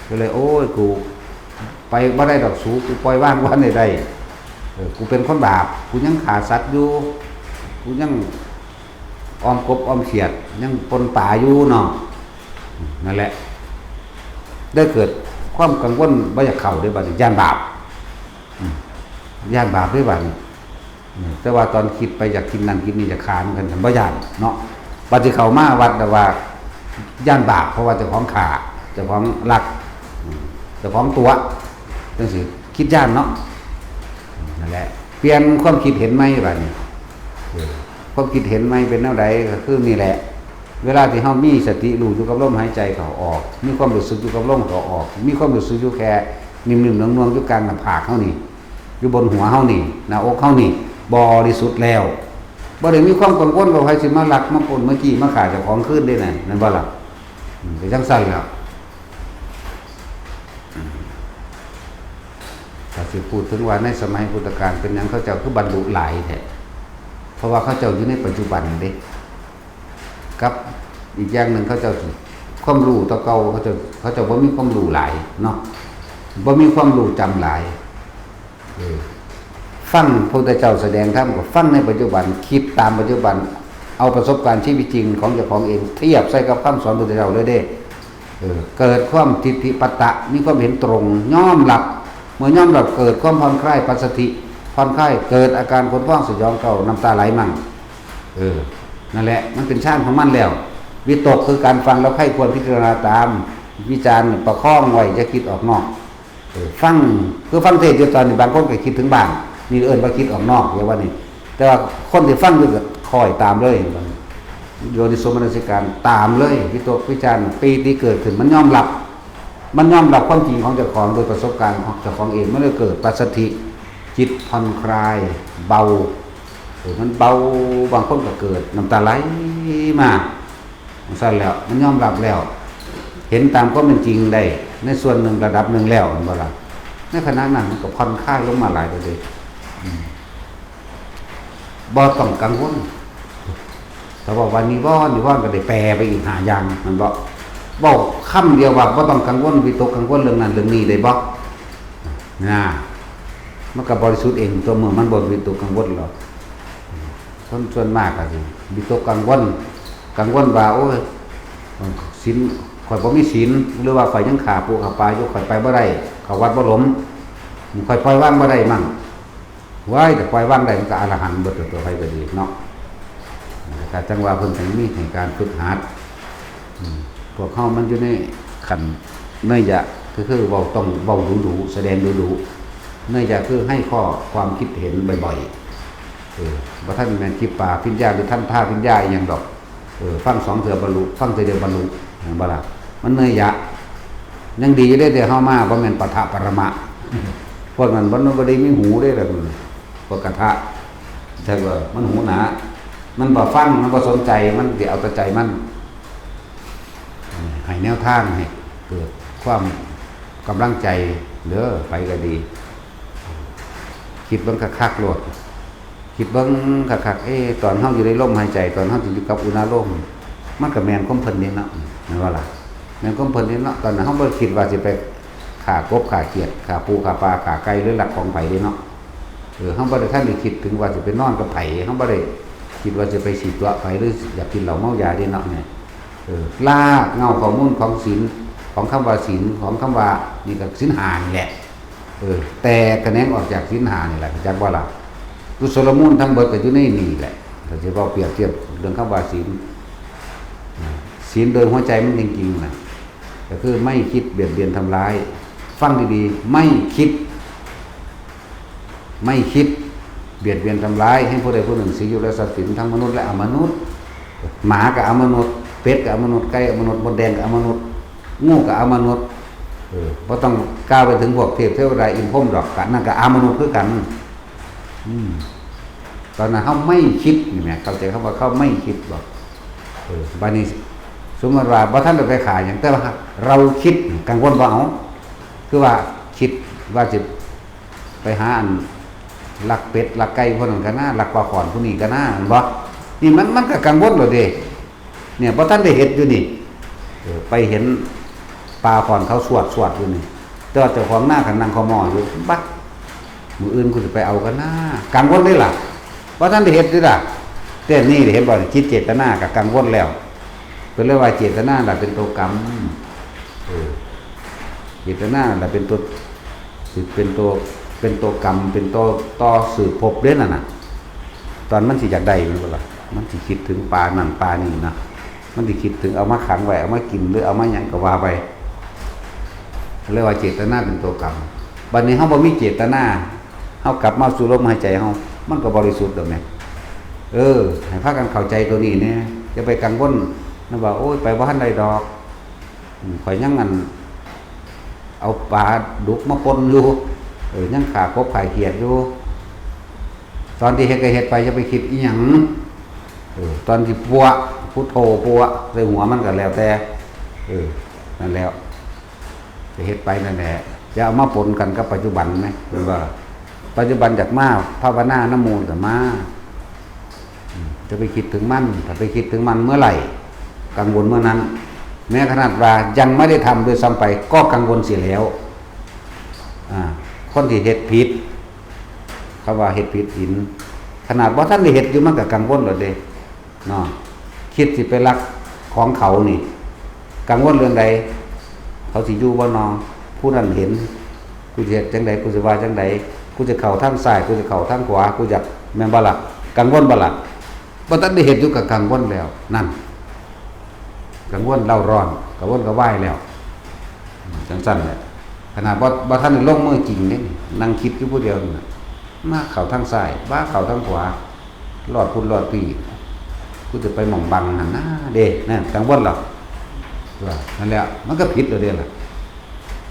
ก็เลย โอ้ย กูไปบ่ได้ดอกสู กูปล่อยวางบ่ได้ เออ กูเป็นคนบาป กูยังฆ่าสัตว์อยู่ กูยังอ้อมกบอ้อมเขียด ยังปล้นปลาอยู่เนาะ นั่นแหละ ได้เกิดความกังวล บ่อยากเข้าเด้ บัดนี้ย้านบาป อืม ย้านบาปเด้บัดนี้ อืม แต่ว่าตอนคิดไปอยากกินนั่นกินนี่ อยากฆ่ามันกัน บ่ย้านเนาะ บัดสิเข้ามาวัด แต่ว่าย้านบาป เพราะว่าเจ้าของฆ่า เจ้าของลัก อืม เจ้าของตั๋ว จังซี้ คิดย้านเนาะ นั่นแหละ เปลี่ยนความคิดเห็นใหม่บัดนี้ เออ ความคิดเห็นใหม่เป็นแนวใด ก็คือนี่แหละ เวลาที่เฮามีสติรู้อยู่กับลมหายใจเข้าออก มีความรู้สึกอยู่กับลมเข้าออก มีความรู้สึกอยู่แค่นิ่มๆ นวลๆ อยู่กลางหน้าผากเฮานี่ อยู่บนหัวเฮานี่ หน้าอกเฮานี่ บริสุทธิ์แล้ว บ่ได้มีความกังวลว่าใครสิมาลัก มาปล้น มาจี้ มาฆ่าเจ้าของคืนเด้นั่น แม่นบ่ล่ะ อืม ก็จังซั่นแหล้ว อืม ถ้าสิพูดถึงว่าในสมัยพุทธกาลเป็นหยังเขาเจ้าคือบรรลุหลายแท้ เพราะว่าเขาเจ้าอยู่ในปัจจุบันเด้ กับอีกอย่างหนึ่งเขาเจ้าสิ ความรู้ต่อเก่า เขาเจ้า เขาเจ้าบ่มีความรู้หลายเนาะ บ่มีความรู้จำหลาย เออ ฟังพระพุทธเจ้าแสดงธรรมก็ฟังในปัจจุบัน คิดตามปัจจุบัน เอาประสบการณ์ชีวิตจริงของเจ้าของเอง เทียบใส่กับคำสอนพระพุทธเจ้าเลยเด้ เออ เกิดความทิฏฐิปัตตะ มีความเห็นตรง ยอมรับ เมื่อยอมรับเกิดความผ่อนคลาย ปัสสัทธิ ผ่อนคลาย เกิดอาการขนพองสยองเกา น้ำตาไหลมั่ง เออ นั่นแหละ มันเป็นฌานของมันแล้ว วิตกคือการฟังแล้วใคร่ครวญพิจารณาตาม วิจารณ์ประคองไว้ อย่าคิดออกนอก เออ ฟัง คือฟังเทศน์อยู่ตอนนี้ บางคนก็คิดถึงบ้าน นี่เอิ้นว่าคิดออกนอก เดี๋ยวว่านี่ แต่ว่าคนที่ฟังอยู่ก็คอยตามเลย โยนิโสมนสิการตามเลย วิตกวิจารณ์ ปีติเกิดขึ้น มันยอมรับ มันยอมรับความจริงของเจ้าของโดยประสบการณ์ของเจ้าของเอง มันเลยเกิดปัสสัทธิ จิตผ่อนคลาย เบา เออ มันเบา บางคนก็เกิดน้ำตาไหลมา จังซั่นแล้ว มันยอมรับแล้ว เห็นตามความเป็นจริงได้ ในส่วนหนึ่งระดับหนึ่งแล้ว แม่นบ่ล่ะ ในขณะนั้นมันก็ผ่อนคลายลงมาหลายเลย อืม บ่ต้องกังวล ถ้าบอกว่านิวรณ์ นิวรณ์ก็ได้แปลไปอีกห้าอย่าง แม่นบ่ เว้าคำเดียวว่าบ่ต้องกังวล วิตกกังวลเรื่องนั้นเรื่องนี้ได้บ่ นะ มันก็บริสุทธิ์เอง ตัวเมื่อมันบ่วิตกกังวลหรอก คนส่วนมากก็สิวิตกกังวล กังวลว่า โอ้ย ศีล ข้อยบ่มีศีล หรือว่าข้อยยังฆ่าปูฆ่าปลาอยู่ ข้อยไปบ่ได้ เข้าวัดบ่หลม ข้อยปล่อยวางบ่ได้มั่ง ว้าย แต่ปล่อยวางได้มันก็อรหันต์เบิดตัว ตัวใครก็ดีเนาะ แต่จังว่าเพิ่นจังมีให้การฝึกหัด อืม พวกเฮามันอยู่ในขั้นเนยยะ ก็คือเว้า ต้องเว้าดุๆ แสดงดุๆ เนยยะคือให้ข้อความคิดเห็นบ่อยๆ เออ บ่ทันแม่นคิดปาปิญญาหรือทันทาปิญญาอีหยังดอก เออ ฟังสองเทื่อบรรลุ ฟังเทื่อเดียวบรรลุ แม่นบ่ล่ะ มันเนยยะ ยังดีอยู่เด้ แต่เฮามาบ่แม่นปะทะปรมะ พวกนั้นมันบ่ได้มีหูเด้ล่ะ พวกกะทะ แต่ว่ามันหูหนา มันบ่ฟัง มันบ่สนใจ มันสิเอาแต่ใจมัน ให้แนวทางให้เกิดความกำลังใจเด้อ ไผก็ดี คิดเบิ่งคักๆ โลด คิดเบิ่งคักๆ เอ๊ะ ตอนเฮาอยู่ในลมหายใจ ตอนเฮาสิอยู่กับอุณาโลม มันก็แม่นความเพิ่นนี่เนาะ แม่นบ่ล่ะ แม่นความเพิ่นนี่เนาะ ตอนนั้นเฮาบ่ได้คิดว่าสิไปฆ่ากบฆ่าเขียด ฆ่าปูฆ่าปลา ฆ่าไก่ หรือลักของไผเด้เนาะ เออ เฮาบ่ได้ทันได้คิดถึงว่าสิไปนอนกับไผ เฮาบ่ได้คิดว่าสิไปซี้ตั๋วไผ หรืออยากกินเหล้าเมายาเด้เนาะเนี่ย เออ รากเหง้าข้อมูลของศีล ของคำว่าศีล ของคำว่านี่ก็ศีลห้านี่แหละ เออ แต่ขะแหนงออกจากศีลห้านี่แหละ จักบ่ล่ะ กุศลมูลทั้งเบิดก็อยู่ในนี่แหละ ถ้าสิเว้าเปรียบเทียบเรื่องคำว่าศีล ศีลโดยหัวใจมันจริงๆน่ะ ก็คือไม่คิดเบียดเบียนทำร้าย ฟังดีๆ ไม่คิด ไม่คิดเบียดเบียนทำร้ายให้ผู้ใดผู้หนึ่ง เสียชีวิตและทรัพย์สินทั้งมนุษย์และอมนุษย์ หมาก็อมนุษย์ เป็ดก็อมนุษย์ ไก่อมนุษย์ มดแดงก็อมนุษย์ งูก็อมนุษย์ เออ บ่ต้องกล่าวไปถึงพวกเทพเทวดาอินพรหมดอก กะนั่นก็อมนุษย์คือกัน อืม ตอนนั้นเฮาไม่คิดนี่แหม เข้าใจคำว่าเฮาไม่คิดบ่ เออ บัดนี้ สมมุติว่าบ่ทันได้ไปฆ่าหยัง แต่ว่าเราคิด กังวลบ่เอา คือว่าคิดว่าสิ ไปหาอันลักเป็ดลักไก่พวกนั้นก็น่า ลักปลาขอนพวกนี้ก็น่า แม่นบ่? นี่มัน มันก็กังวลแล้วเด้ เนี่ย บ่ทันได้เฮ็ดอยู่นี่ เออ ไปเห็นปลาขอนเขาสวดสวดอยู่นี่ แต่ว่าเจ้าของนาก็นั่งขะหม้ออยู่ บะ มื้ออื่นกูสิไปเอากันนะ กังวลเลยล่ะ บ่ทันได้เฮ็ดเด้ล่ะ แต่นี่เห็นบ่ จิตเจตนาก็กังวลแล้ว เพิ่นเลยว่าเจตนาล่ะเป็นตัวกรรม เออ เจตนาล่ะเป็นตัว สิเป็นตัว เป็นตัวกรรม เป็นตัวต่อสืบภพเด้นั่นน่ะ ตอนมันสิอยากได้แม่นบ่ล่ะ มันสิคิดถึงปลานั่นปลานี่นะ มันสิคิดถึงเอามาขังไว้ เอามากิน หรือเอามาหยังก็ว่าไป เรียกว่าเจตนาเป็นตัวกรรม บัดนี้เฮาบ่มีเจตนา เฮากลับมาสู่ลมหายใจเฮา มันก็บริสุทธิ์ดอกแม่น เออ ให้พากันเข้าใจตัวนี้แหน่ อย่าไปกังวลนะว่า โอ้ย ไปบ่ทันได้ดอก อืม ข้อยยังอัน เอาปลาดุกมาป่นอยู่ เออ ยังฆ่ากบฆ่าเขียดอยู่ ตอนที่เฮ็ดก็เฮ็ดไป อย่าไปคิดอิหยัง เออ ตอนที่ปัวะ พุทโธปัวะ ใส่หัวมันก็แล้วแต่ เออ นั่นแหละ จะเฮ็ดไปนั่นแหละ อย่าเอามาปนกันกับปัจจุบันนะ เพิ่นว่า ปัจจุบันอยากมาภาวนานำหมู่ก็มา อืม จะไปคิดถึงมัน ถ้าไปคิดถึงมันเมื่อไหร่ กังวลเมื่อนั้น แม้ขนาดว่ายังไม่ได้ทำด้วยซ้ำไป ก็กังวลเสียแล้ว อ่า คนที่เฮ็ดผิด เขาว่าเฮ็ดผิดศีล ขนาดบ่ทันได้เฮ็ดอยู่ มันก็กังวลแล้วเด้ เนาะ คิดสิไปลักของเขานี่ กังวลเรื่องใด เขาสิอยู่บ่นอ ผู้นั้นเห็น กูสิเฮ็ดจั่งใด กูสิว่าจั่งใด กูจะเข้าทางซ้าย กูจะเข้าทางขวา กูอยาก แม่นบ่ล่ะ กังวลบ่ล่ะ บ่ทันได้เฮ็ดอยู่ก็กังวลแล้ว นั่น กังวลเร่าร้อน กังวลกระวายแล้ว จั่งซั่นแหละ ขนาดบ่ บ่ทันได้ลงมือจริงเด้ นั่งคิดอยู่ผู้เดียวนั่นน่ะ มาเข้าทางซ้าย มาเข้าทางขวา ลอดพุ้นลอดพี้ กูจะไปหม่องบังหั่นนะเด้ นั่น กังวลแล้ว ว่า นั่นแหละ มันก็ผิดแล้วเด้ล่ะ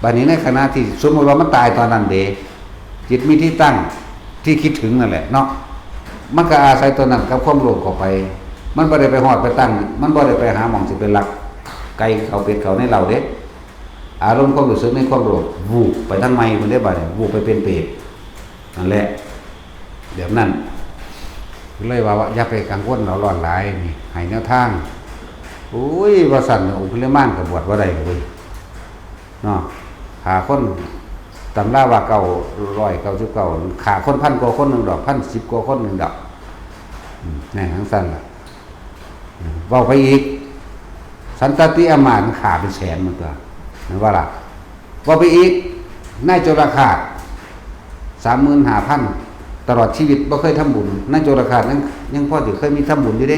บัดนี้ในขณะที่สมมุติว่ามันตายตอนนั้นเด้ จิตมีที่ตั้งที่คิดถึงนั่นแหละเนาะ มันก็อาศัยตัวนั้นกับความโลภเข้าไป มันบ่ได้ไปฮอดไปตั้ง มันบ่ได้ไปหาหม่องสิไปลักไก่เขาเป็ดเขาในเล้าเด้ อารมณ์ความรู้สึกในความโลภ วูบไปทางใหม่พุ้นเด้ บัดนี้ วูบไปเป็นเปรต นั่นแหละ แบบนั้น เลยว่า ว่าอย่าไปกังวลเร่าร้อนหลาย นี่ ให้แนวทาง โอ้ย ว่าซั่น องคุลิมานก็บวชบ่ได้เว้ย เนาะ ฆ่าคน ตำราว่าเก้าร้อยเก้าสิบเก้า ฆ่าคนพันกว่าคนหนึ่งดอก พันสิบกว่าคนหนึ่งดอก อืม แน่ จั่งซั่นล่ะ อืม เว้าไปอีก สันตติอำมาตย์ฆ่าเป็นแสนมันตัว แม่นบ่ล่ะ เว้าไปอีก นายโจรฆาต สามหมื่นห้าพัน ตลอดชีวิตบ่เคยทำบุญ นายโจรฆาตยัง ยังพอสิเคยมีทำบุญอยู่เด้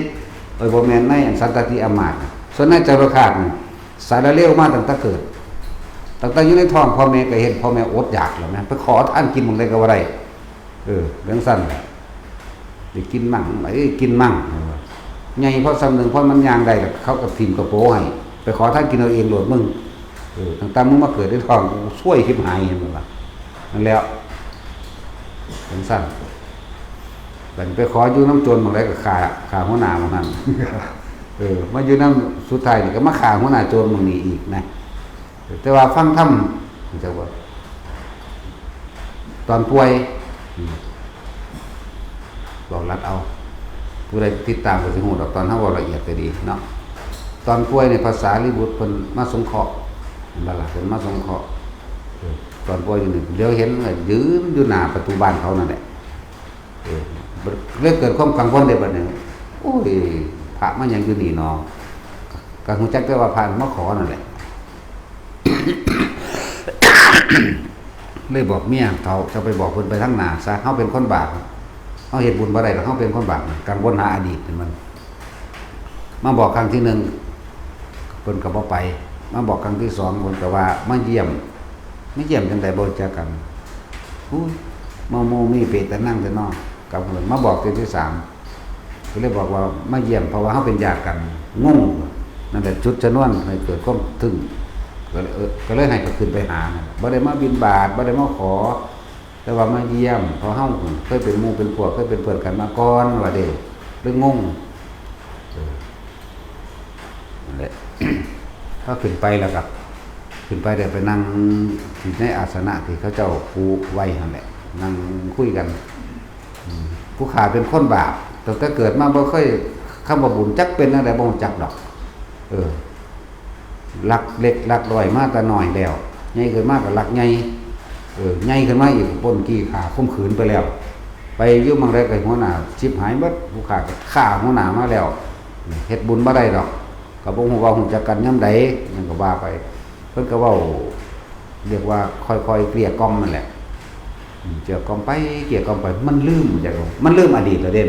เอ้ย บ่แม่นนายอันสันตติอำมาตย์น่ะ ส่วนนายโจรฆาตนี่ สารเลวมาตั้งแต่เกิด ตั้งแต่อยู่ในท้องพ่อแม่ก็เห็นพ่อแม่อดอยากแล้วนะ ไปขอทานกินหม่องใดก็บ่ได้ เออ จั่งซั่นแหละ ได้กินมั่ง ไอ้กินมั่ง ใหญ่พอส่ำหนึ่ง พอมันย่างได้แล้ว เขาก็ถิ่มกระโปรงให้ ไปขอทานกินเอาเองโลดมึง เออ ตั้งแต่มึงมาเกิดในท้อง กูซวยชิบหาย เห็นบ่ล่ะ นั่นแหละ จั่งซั่น บัดนี้ไปขออยู่นำโจรหม่องใดก็ฆ่า ฆ่าหัวหน้าหม่องนั้น เออ มาอยู่นำ สุดท้ายนี่ก็มาฆ่าหัวหน้าโจรหม่องนี้อีกนะ แต่ว่าฟังธรรม จักว่า ตอนป่วย อืม เว้าลัดเอา ผู้ใดติดตามก็สิฮู้ดอก ตอนเฮาเว้าละเอียดก็ดีเนาะ ตอนป่วยนี่พระสารีบุตรเพิ่นมาสงเคราะห์ เห็นบ่ล่ะ เพิ่นมาสงเคราะห์ เออ ตอนป่วยอยู่นี่ เหลียวเห็นก็ยืนอยู่หน้าประตูบ้านเขานั่นแหละ เออ เลยเกิดความกังวลเด้บัดนี้ โอ้ย พระมาหยังอยู่นี่หนอ ก็ฮู้จักแต่ว่าพระมาขอนั่นแหละ เลยบอกเมีย "เฒ่า เจ้าไปบอกเพิ่นไปทางหน้าซะ เฮาเป็นคนบาป เฮาเฮ็ดบุญบ่ได้ดอก เฮาเป็นคนบาป กังวลหาอดีตนี่มัน" มาบอกครั้งที่หนึ่ง เพิ่นก็บ่ไป มาบอกครั้งที่สอง เพิ่นก็ว่ามาเยี่ยม มาเยี่ยมจั่งใดบ่รู้จักกัน อุ้ย มาโมมีเปตะนังแต่น้อ กับเพิ่นมาบอกเทื่อที่สาม ก็เลยบอกว่ามาเยี่ยม เพราะว่าเฮาเป็นญาติกัน งง นั่นแหละจุดชนวนให้เกิดความทึ่ง ก็เลย เออ ก็เลยให้ก็ขึ้นไปหานั่นแหละ บ่ได้มาบิณฑบาต บ่ได้มาขอ แต่ว่ามาเยี่ยม เพราะเฮาเคยเป็นหมู่เป็นพวก เคยเป็นเพื่อนกันมาก่อน ว่าเด้ เลยงง เออ นั่นแหละ พอขึ้นไปแล้วก็ ขึ้นไปได้ไปนั่งที่ในอาสนะที่เขาเจ้าปูไว้หั่นแหละ นั่งคุยกัน อืม ผู้ข้าเป็นคนบาป ตั้งแต่เกิดมาบ่เคย คำว่าบุญจักเป็นอะไรบ่รู้จักดอก เออ ลักเล็กลักน้อยมาแต่น้อยแล้ว ใหญ่ขึ้นมาก็ลักใหญ่ เออ ใหญ่ขึ้นมาอีกปล้นจี้ฆ่าข่มขืนไปแล้ว ไปอยู่หม่องใดก็หัวหน้าชิบหายหมด ผู้ข้าก็ฆ่าหัวหน้ามาแล้ว เฮ็ดบุญบ่ได้ดอก ก็บ่ฮู้ว่าฮู้จักกันยามใด หยังก็ว่าไป เพิ่นก็เว้า เรียกว่าค่อยๆเกลี้ยกล่อมนั่นแหละ อืม เกลี้ยกล่อมไป เกลี้ยกล่อมไป มันลืมจัก มันลืมอดีตแล้วเด้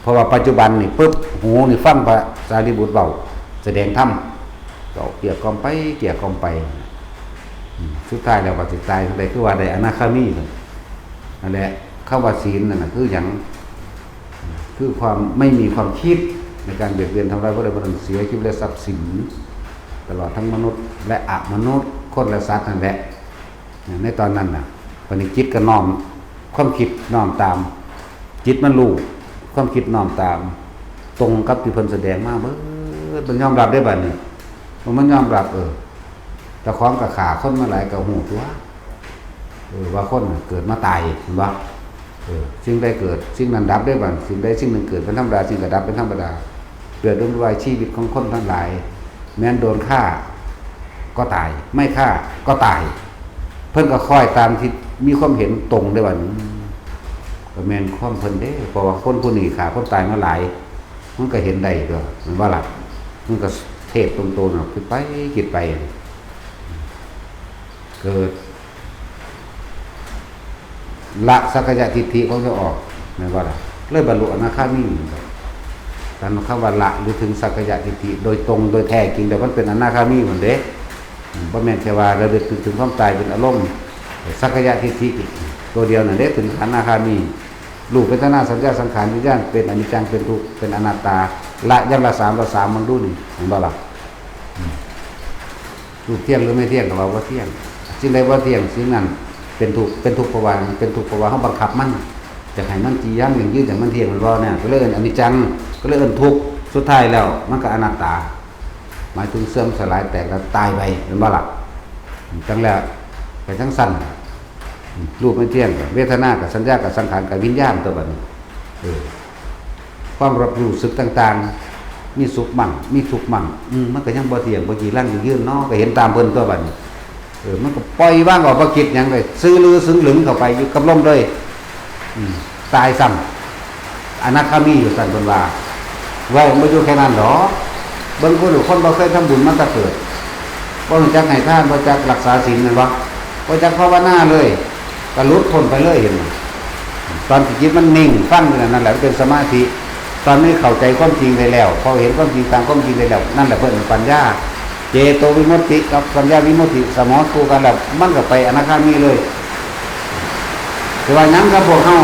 เพราะว่าปัจจุบันนี่ปุ๊บ หูนี่ฟังพระสารีบุตรเว้า แสดงธรรม ก็เกลี้ยกล่อมไป เกลี้ยกล่อมไป อืม สุดท้ายแล้วก็สิตายจั่งใด คือว่าได้อนาคามีนั่นแหละ คำว่าศีลนั่นน่ะคือหยัง คือความไม่มีความคิดในการเบียดเบียนทำร้ายผู้ใดผู้หนึ่ง เสียชีวิตและทรัพย์สิน ตลอดทั้งมนุษย์และอมนุษย์ คนและสัตว์นั่นแหละ ในตอนนั้นน่ะ บัดนี้จิตก็น้อม ความคิดน้อมตาม จิตมันรู้ ความคิดน้อมตาม ตรงกับที่เพิ่นแสดงมาเบิด มันยอมรับได้บัดนี้ มันยอมรับ เออ เจ้าของก็ฆ่าคนมาหลายก็ฮู้ตัว เออ ว่าคนน่ะเกิดมาตาย เห็นบ่ เออ สิ่งใดเกิด สิ่งนั้นดับได้บัด สิ่งใดสิ่งหนึ่งเกิดเป็นธรรมดา สิ่งก็ดับเป็นธรรมดา เกิดวุ่นวายชีวิตของคนทั้งหลาย แม้นโดนฆ่าก็ตาย ไม่ฆ่าก็ตาย เพิ่นก็คอยตามที่มีความเห็นตรงได้บัดนี้ ก็แม่นความเพิ่นเด้ เพราะว่าคนผู้นี้ฆ่าคนตายมาหลาย มันก็เห็นได้ตัว แม่นบ่ล่ะ มันก็เทศตรงๆน่ะ คิดไปคิดไป เกิด ละสักกายทิฏฐิของเจ้าออก แม่นบ่ล่ะ เลยบรรลุอนาคามี การคำว่าละหรือถึงสักกายทิฏฐิโดยตรงโดยแท้จริงแล้วมันเป็นอนาคามีหมดเด้ อืม บ่แม่นแค่ว่าระลึกถึง ถึงความตายเป็นอารมณ์ สักกายทิฏฐิตัวเดียวนั่นเด้ถึงอนาคามี รูป เวทนา สัญญา สังขาร วิญญาณ เป็นอนิจจัง เป็นทุกข์ เป็นอนัตตา ละอย่างละสาม ละสาม มันดูนี่ เห็นบ่ล่ะ อืม รูปเที่ยงหรือไม่เที่ยงก็ว่าบ่เที่ยง สิ่งใดบ่เที่ยง สิ่งนั้นเป็นทุกข์ เป็นทุกข์เพราะว่า เป็นทุกข์เพราะว่าเฮาบังคับมัน จะให้มันจีรังยั่งยืน ให้มันเที่ยง มันบ่เนี่ย ก็เลยเอิ้นอนิจจัง ก็เลยเอิ้นทุกข์ สุดท้ายแล้วมันก็อนัตตา หมายถึงเสื่อมสลายแตกแล้วตายไป เห็นบ่ล่ะ จั่งแล้ว ไปจั่งซั่น รูปไม่เที่ยง เวทนากับสัญญากับสังขารกับวิญญาณตัวบัดนี้ เออ ความรับรู้สึกต่างๆ มีสุขมั่ง มีทุกข์มั่ง อืม มันก็ยังบ่เที่ยง บ่จีรังยั่งยืนเนาะ ก็เห็นตามเพิ่นตัวบัดนี้ เออ มันก็ปล่อยวางออก บ่คิดหยังเลย ซื่อลือซึ่งหลึงเข้าไปอยู่กับลมเลย อืม ตายซ้ำ อนาคามีอยู่ซั่นเพิ่นว่า ไว้มันบ่อยู่แค่นั้นดอก เบิ่งคน คนบ่เคยทำบุญมาแต่เกิด บ่รู้จักให้ทาน บ่จักรักษาศีล แม่นบ่ บ่จักภาวนาเลย ก็หลุดพ้นไปเลย เห็นบ่ ตอนที่จิตมันนิ่ง ฟังอยู่นั่น นั่นแหละมันเป็นสมาธิ ตอนนี้เข้าใจความจริงได้แล้ว พอเห็นความจริงตามความจริงได้แล้ว นั่นแหละเพิ่นเป็นปัญญา เจโตวิมุตติกับปัญญาวิมุตติเสมอคู่กันแล้ว มันก็ไปอนาคามีเลย แต่ว่าหยังกับพวกเฮา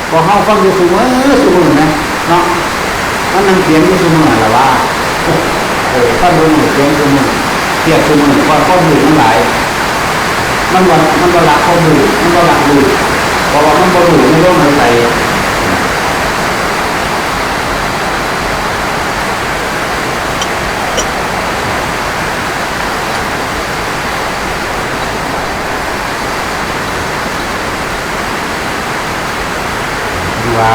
พวกเฮาฟังอยู่ซุมื้อซุมื้อนะ เนาะ มันนั่งเถียงอยู่ซุมื้อล่ะว่า เออ ฟังซุมื้อ เถียงซุมื้อ เทียบซุมื้อ ว่าความรู้มันหลาย มันว่า มันบ่ละความรู้ มันบ่ละรู้ เพราะว่ามันบ่รู้ในลมหายใจ คือว่า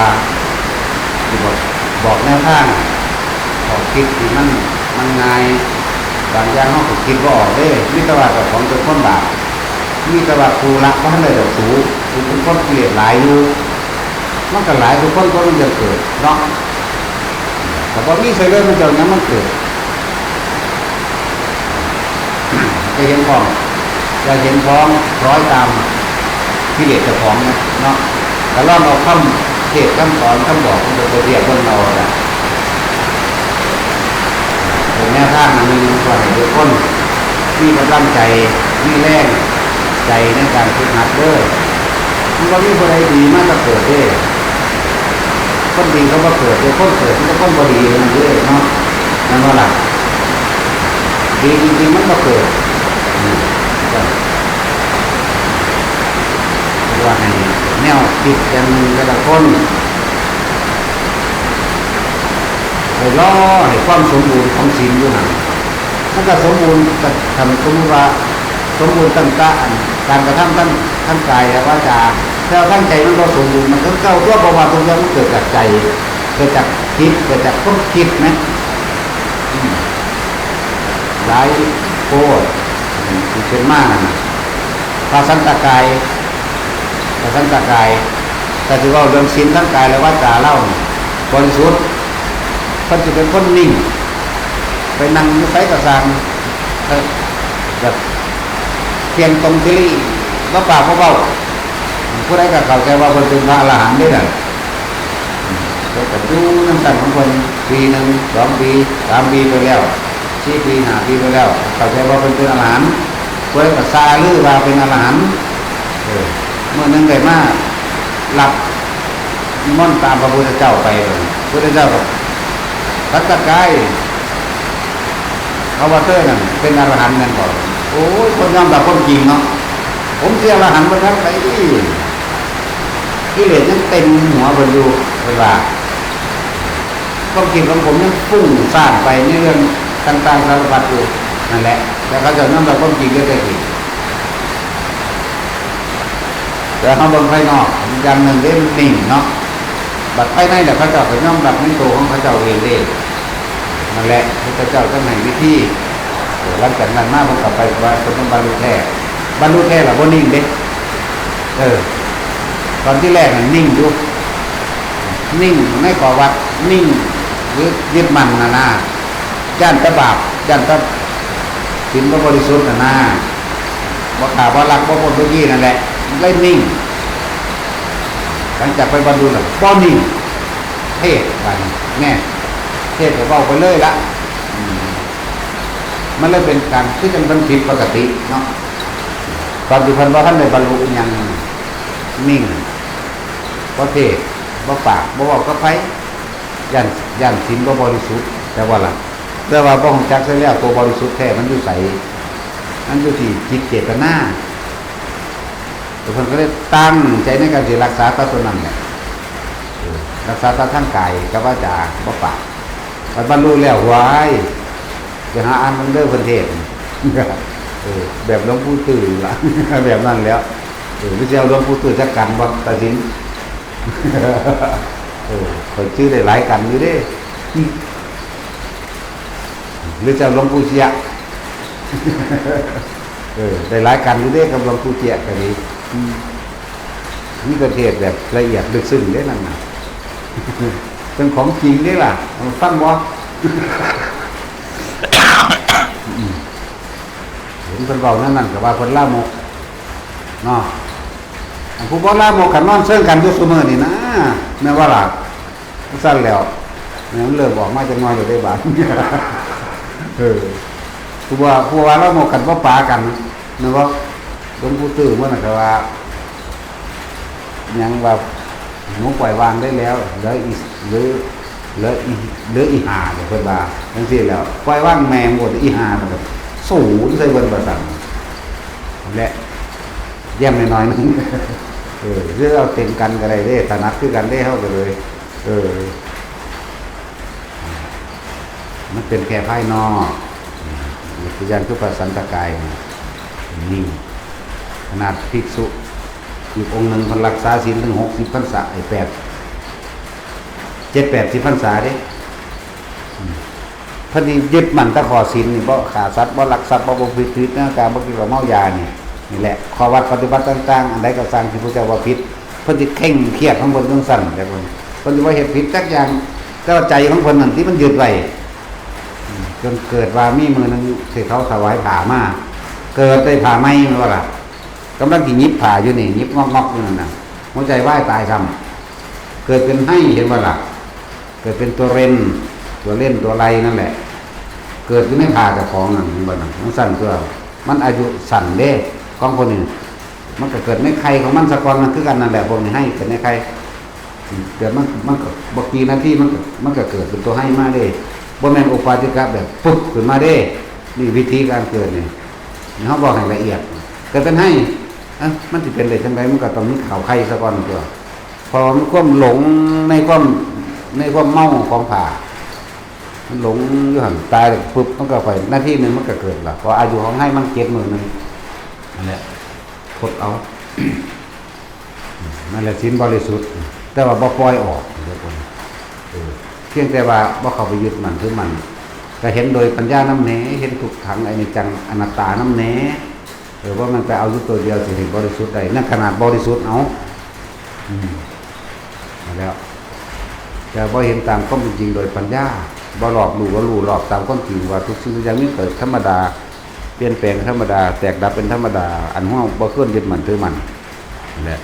สิบอก บอกแนวทาง ออกคิดที่มัน มันง่าย บางอย่างเฮาก็คิดบ่ออกเด้ มีแต่ว่าเจ้าของเป็นคนบาป มีแต่ว่ากูละบ่ทันได้ดอกสู กูเป็นคนกิเลสหลายอยู่ มันก็หลายทุกคน เพราะมันจะเกิดเนาะ แต่พอมีใส่เลยมันจะเอาหยังมันเกิด จะเห็นพ้อง จะเห็นพ้องคล้อยตามกิเลสเจ้าของเนาะ ก็ลองเอาคำเทศน์คำสอนคำบอกมันไปเทียบเบิ่งเอาล่ะ เป็นแนวทางอันหนึ่งว่าให้ทุกคนมีกำลังใจ มีแรงใจในการฝึกหัดเด้อ มันบ่มีผู้ใดดีมาแต่เกิดเด้ คนดีเขาบ่เกิดเด้ คนเกิดมีแต่คนบ่ดีเท่านั้นเด้เนาะ แม่นบ่ล่ะ ดีจริงๆมันบ่เกิด อืม ก็เรียกว่าให้แนวคิดอย่างหนึ่งแต่ละคน ไปรอให้ความสมบูรณ์ของศีลอยู่หั่น มันก็สมบูรณ์ ก็ คันสมมุติว่าสมบูรณ์ตั้งแต่อันการกระทำทั้ง ทั้งกายและวาจา แล้วทั้งใจมันบ่สมบูรณ์ มันคือเก่าตัว เพราะว่าทุกอย่างมันเกิดจากใจ เกิดจากจิต เกิดจากความคิดนะ อืม หลายโพด อืม ที่เป็นมานั่นน่ะ พระสันตะกาย พระสันตะกาย แต่ที่ว่าเรื่องศีลทั้งกายและวาจาเล่านี่บริสุทธิ์ เพิ่นสิเป็นคนนิ่ง ไปนั่งอยู่ไสก็ซ่าง เออ แบบเที่ยงตรงที่ลีบ่ปากบ่เว้า ผู้ใดก็เข้าใจว่าเพิ่นเป็นพระอรหันต์เด้นั่น เพิ่นก็อยู่นำกันของเพิ่นปีหนึ่ง สองปี สามปีไปแล้ว สี่ปี ห้าปีไปแล้ว เข้าใจว่าเพิ่นเป็นอรหันต์ ผู้ใดก็ซาลือว่าเป็นอรหันต์ เออ มื้อหนึ่งได้มารับนิมนต์ตามพระพุทธเจ้าไป พุทธเจ้าก็ สันตะกาย เขาว่าเธอนั่นเป็นอรหันต์แม่นบ่ โอ้ย คนยอมรับความจริงเนาะ ผมสิอรหันต์บ่ทันได กิเลสยังเต็มหัวเพิ่นอยู่ เพิ่นว่า ความคิดของผมยังฟุ้งซ่านไปในเรื่องต่างๆสารพัดอยู่ นั่นแหละ แต่เขาเจ้ายอมรับความจริงก็ได้สิ แต่เขาเบิ่งภายนอก อย่างหนึ่งเด้มันนิ่งเนาะ บัดภายในน่ะเขาเจ้าก็ยอมรับในตัวของเขาเจ้าเองเด้ นั่นแหละ พระเจ้าจั่งให้วิธี เออ หลังจากนั้นมาผมก็ไปว่าคนต้องบรรลุแท้ บรรลุแท้ล่ะบ่นิ่งเด้ เออ ตอนที่แรกน่ะนิ่งอยู่ นิ่งในข้อวัด นิ่งหรือยึดมั่นน่ะนะ ย้านแต่บาป ย้านแต่ศีลบ่บริสุทธิ์น่ะนะ บ่ฆ่าบ่ลักบ่ปล้นบ่จี้นั่นแหละ เลยนิ่ง หลังจากไปบรรลุแล้วบ่นิ่ง เทศน์บาดนี้ แน่ เทศน์ก็เว้าไปเลยละ อืม มันเลยเป็นการคือจั่งเพิ่นผิดปกติเนาะ ตอนที่เพิ่นบ่ทันได้บรรลุอิหยัง นิ่ง บ่เทศน์ บ่ปาก บ่เว้ากับไผ ย้าน ย้านศีลบ่บริสุทธิ์ แต่ว่าล่ะ แต่ว่าบ่ฮู้จักซะแล้ว ตัวบริสุทธิ์แท้มันอยู่ไส มันอยู่ที่จิตเจตนา เพิ่นก็เลยตั้งใจในการสิรักษาตาตัวนั้นแหละ เออ รักษาตาทางกายกับวาจาบ่ปาก บัดบรรลุแล้ว หวาย ไปหาอ่านเบิ่งเด้อเพิ่นเทศน์ เออ แบบหลวงปู่ตื้อล่ะ แบบนั้นแหล้ว เออ หรือสิเอาหลวงปู่ตื้อจักกันบ่ ตัดสิน เออ ข้อยจื่อได้หลายกันอยู่เด้ หรือสิเอาหลวงปู่เสีย เออ ได้หลายกันอยู่เด้กับหลวงปู่เสียก็ดี อืม มีประเทศแบบละเอียดลึกซึ้งเด้นั่นน่ะ เป็นของจริงเด้ล่ะ ฟังบ่ อืม เห็นเพิ่นเว้านั่นนั่นก็ว่าเพิ่นลามก เนาะ อันผู้บ่ลามกกันนอนเซิงกันอยู่ซุมื้อนี่นะ แม่นบ่ล่ะ ซั่นแล้ว แม่นมันเริ่มออกมาจักหน่อยแล้วเด้บาด เออ ผู้ว่า ผู้ว่าลามกกันบ่ปากัน แม่นบ่ หลวงปู่ตื้อมื้อนั้นก็ว่า หยังว่า หนูปล่อยวางได้แล้ว เหลืออีก เหลือ เหลืออีก เหลืออีกห้าเนี่ย เพิ่นว่าจังซี่แล้ว ปล่อยวางแม่งหมดอีกห้ามันก็ศูนย์ใส่เพิ่นว่าซั่น และแย้มน้อยๆหนึ่ง เออ หรือเอาเต็มกันก็ได้เด้ ถนัดคือกันเด้ เฮาก็เลย เออ มันเป็นแค่ภายนอก อืม ตัวอย่างคือพระสันตะกายนี่ นี่ ขนาดภิกษุอีกองค์หนึ่งเพิ่นรักษาศีลถึงหกสิบพรรษา ไอ้แปด เจ็ดแปดสิบพรรษาเด้ อืม เพิ่นนี่ยึดมั่นแต่ข้อศีลนี่ บ่ฆ่าสัตว์ บ่ลักทรัพย์ บ่ประพฤติผิดในกาม บ่กินเหล้าเมายานี่ นี่แหละ ข้อวัดปฏิบัติต่างๆ อันใดก็ซ่างที่พระเจ้าว่าผิด เพิ่นสิเคร่งเครียดของเพิ่นจั่งซั่น แต่เพิ่น เพิ่นสิบ่เฮ็ดผิดจักอย่าง แต่ว่าใจของเพิ่นนั่นที่มันยึดไว้ อืม จนเกิดว่ามีมื้อหนึ่งที่เขาถวายผ้ามา เกิดได้ผ้าใหม่แม่นบ่ล่ะ กำลังสิหยิบผ้าอยู่นี่ หยิบงอกๆอยู่นั่นน่ะ หัวใจวายตายซ้ำ เกิดเป็นไห้เห็นบ่ล่ะ เกิดเป็นตัวเรน ตัวเล่นตัวไรนั่นแหละ เกิดอยู่ในผ้าเจ้าของนั่น เห็นบ่นั่น มันสั้นตัว มันอายุสั้นเด้ ของคนนี้ มันก็เกิดในไข่ของมันซะก่อน มันคือกันนั่นแหละ พวกนี้ไห้เกิดในไข่ เกิดมัน มันก็บ่กี่นาที มันก็ มันก็เกิดเป็นตัวไห้มาเด้ บ่แม่นโอปปาติกะแบบปุ๊บขึ้นมาเด้ นี่วิธีการเกิดนี่ เฮาบอกให้ละเอียด เกิดเป็นไห้ เอ้า มันสิเป็นได้จั่งใด มันก็ต้องมีเข้าไข่ซะก่อนตัว เพราะว่ามันความหลงในความ ในความเมาของผ้า มันหลงอยู่หั่น ตายแล้วปุ๊บ มันก็ไป นาทีหนึ่งมันก็เกิดละ เพราะอายุของไห้มันเจ็ดมื้อหนึ่ง นั่นแหละ ทดเอา นั่นแหละศีลบริสุทธิ์ แต่ว่าบ่ปล่อยออกเด้อคน เออ เพียงแต่ว่าบ่เข้าไปยึดมั่นถือมั่น ก็เห็นโดยปัญญานำแหน่ เห็นทุกขังอนิจจังอนัตตานำแหน่ เออ ว่ามันไปเอาอยู่ตัวเดียวสิให้บริสุทธิ์ได้ นั่นขนาดบริสุทธิ์เอา อืม เอาแล้ว แต่บ่เห็นตามความเป็นจริงโดยปัญญา บ่รอบรู้ บ่รู้รอบตามความจริงว่าทุกสิ่งทุกอย่างมีเกิดธรรมดา เปลี่ยนแปลงธรรมดา แตกดับเป็นธรรมดา อันเฮาบ่ควรยึดมั่นถือมั่น นั่นแหละ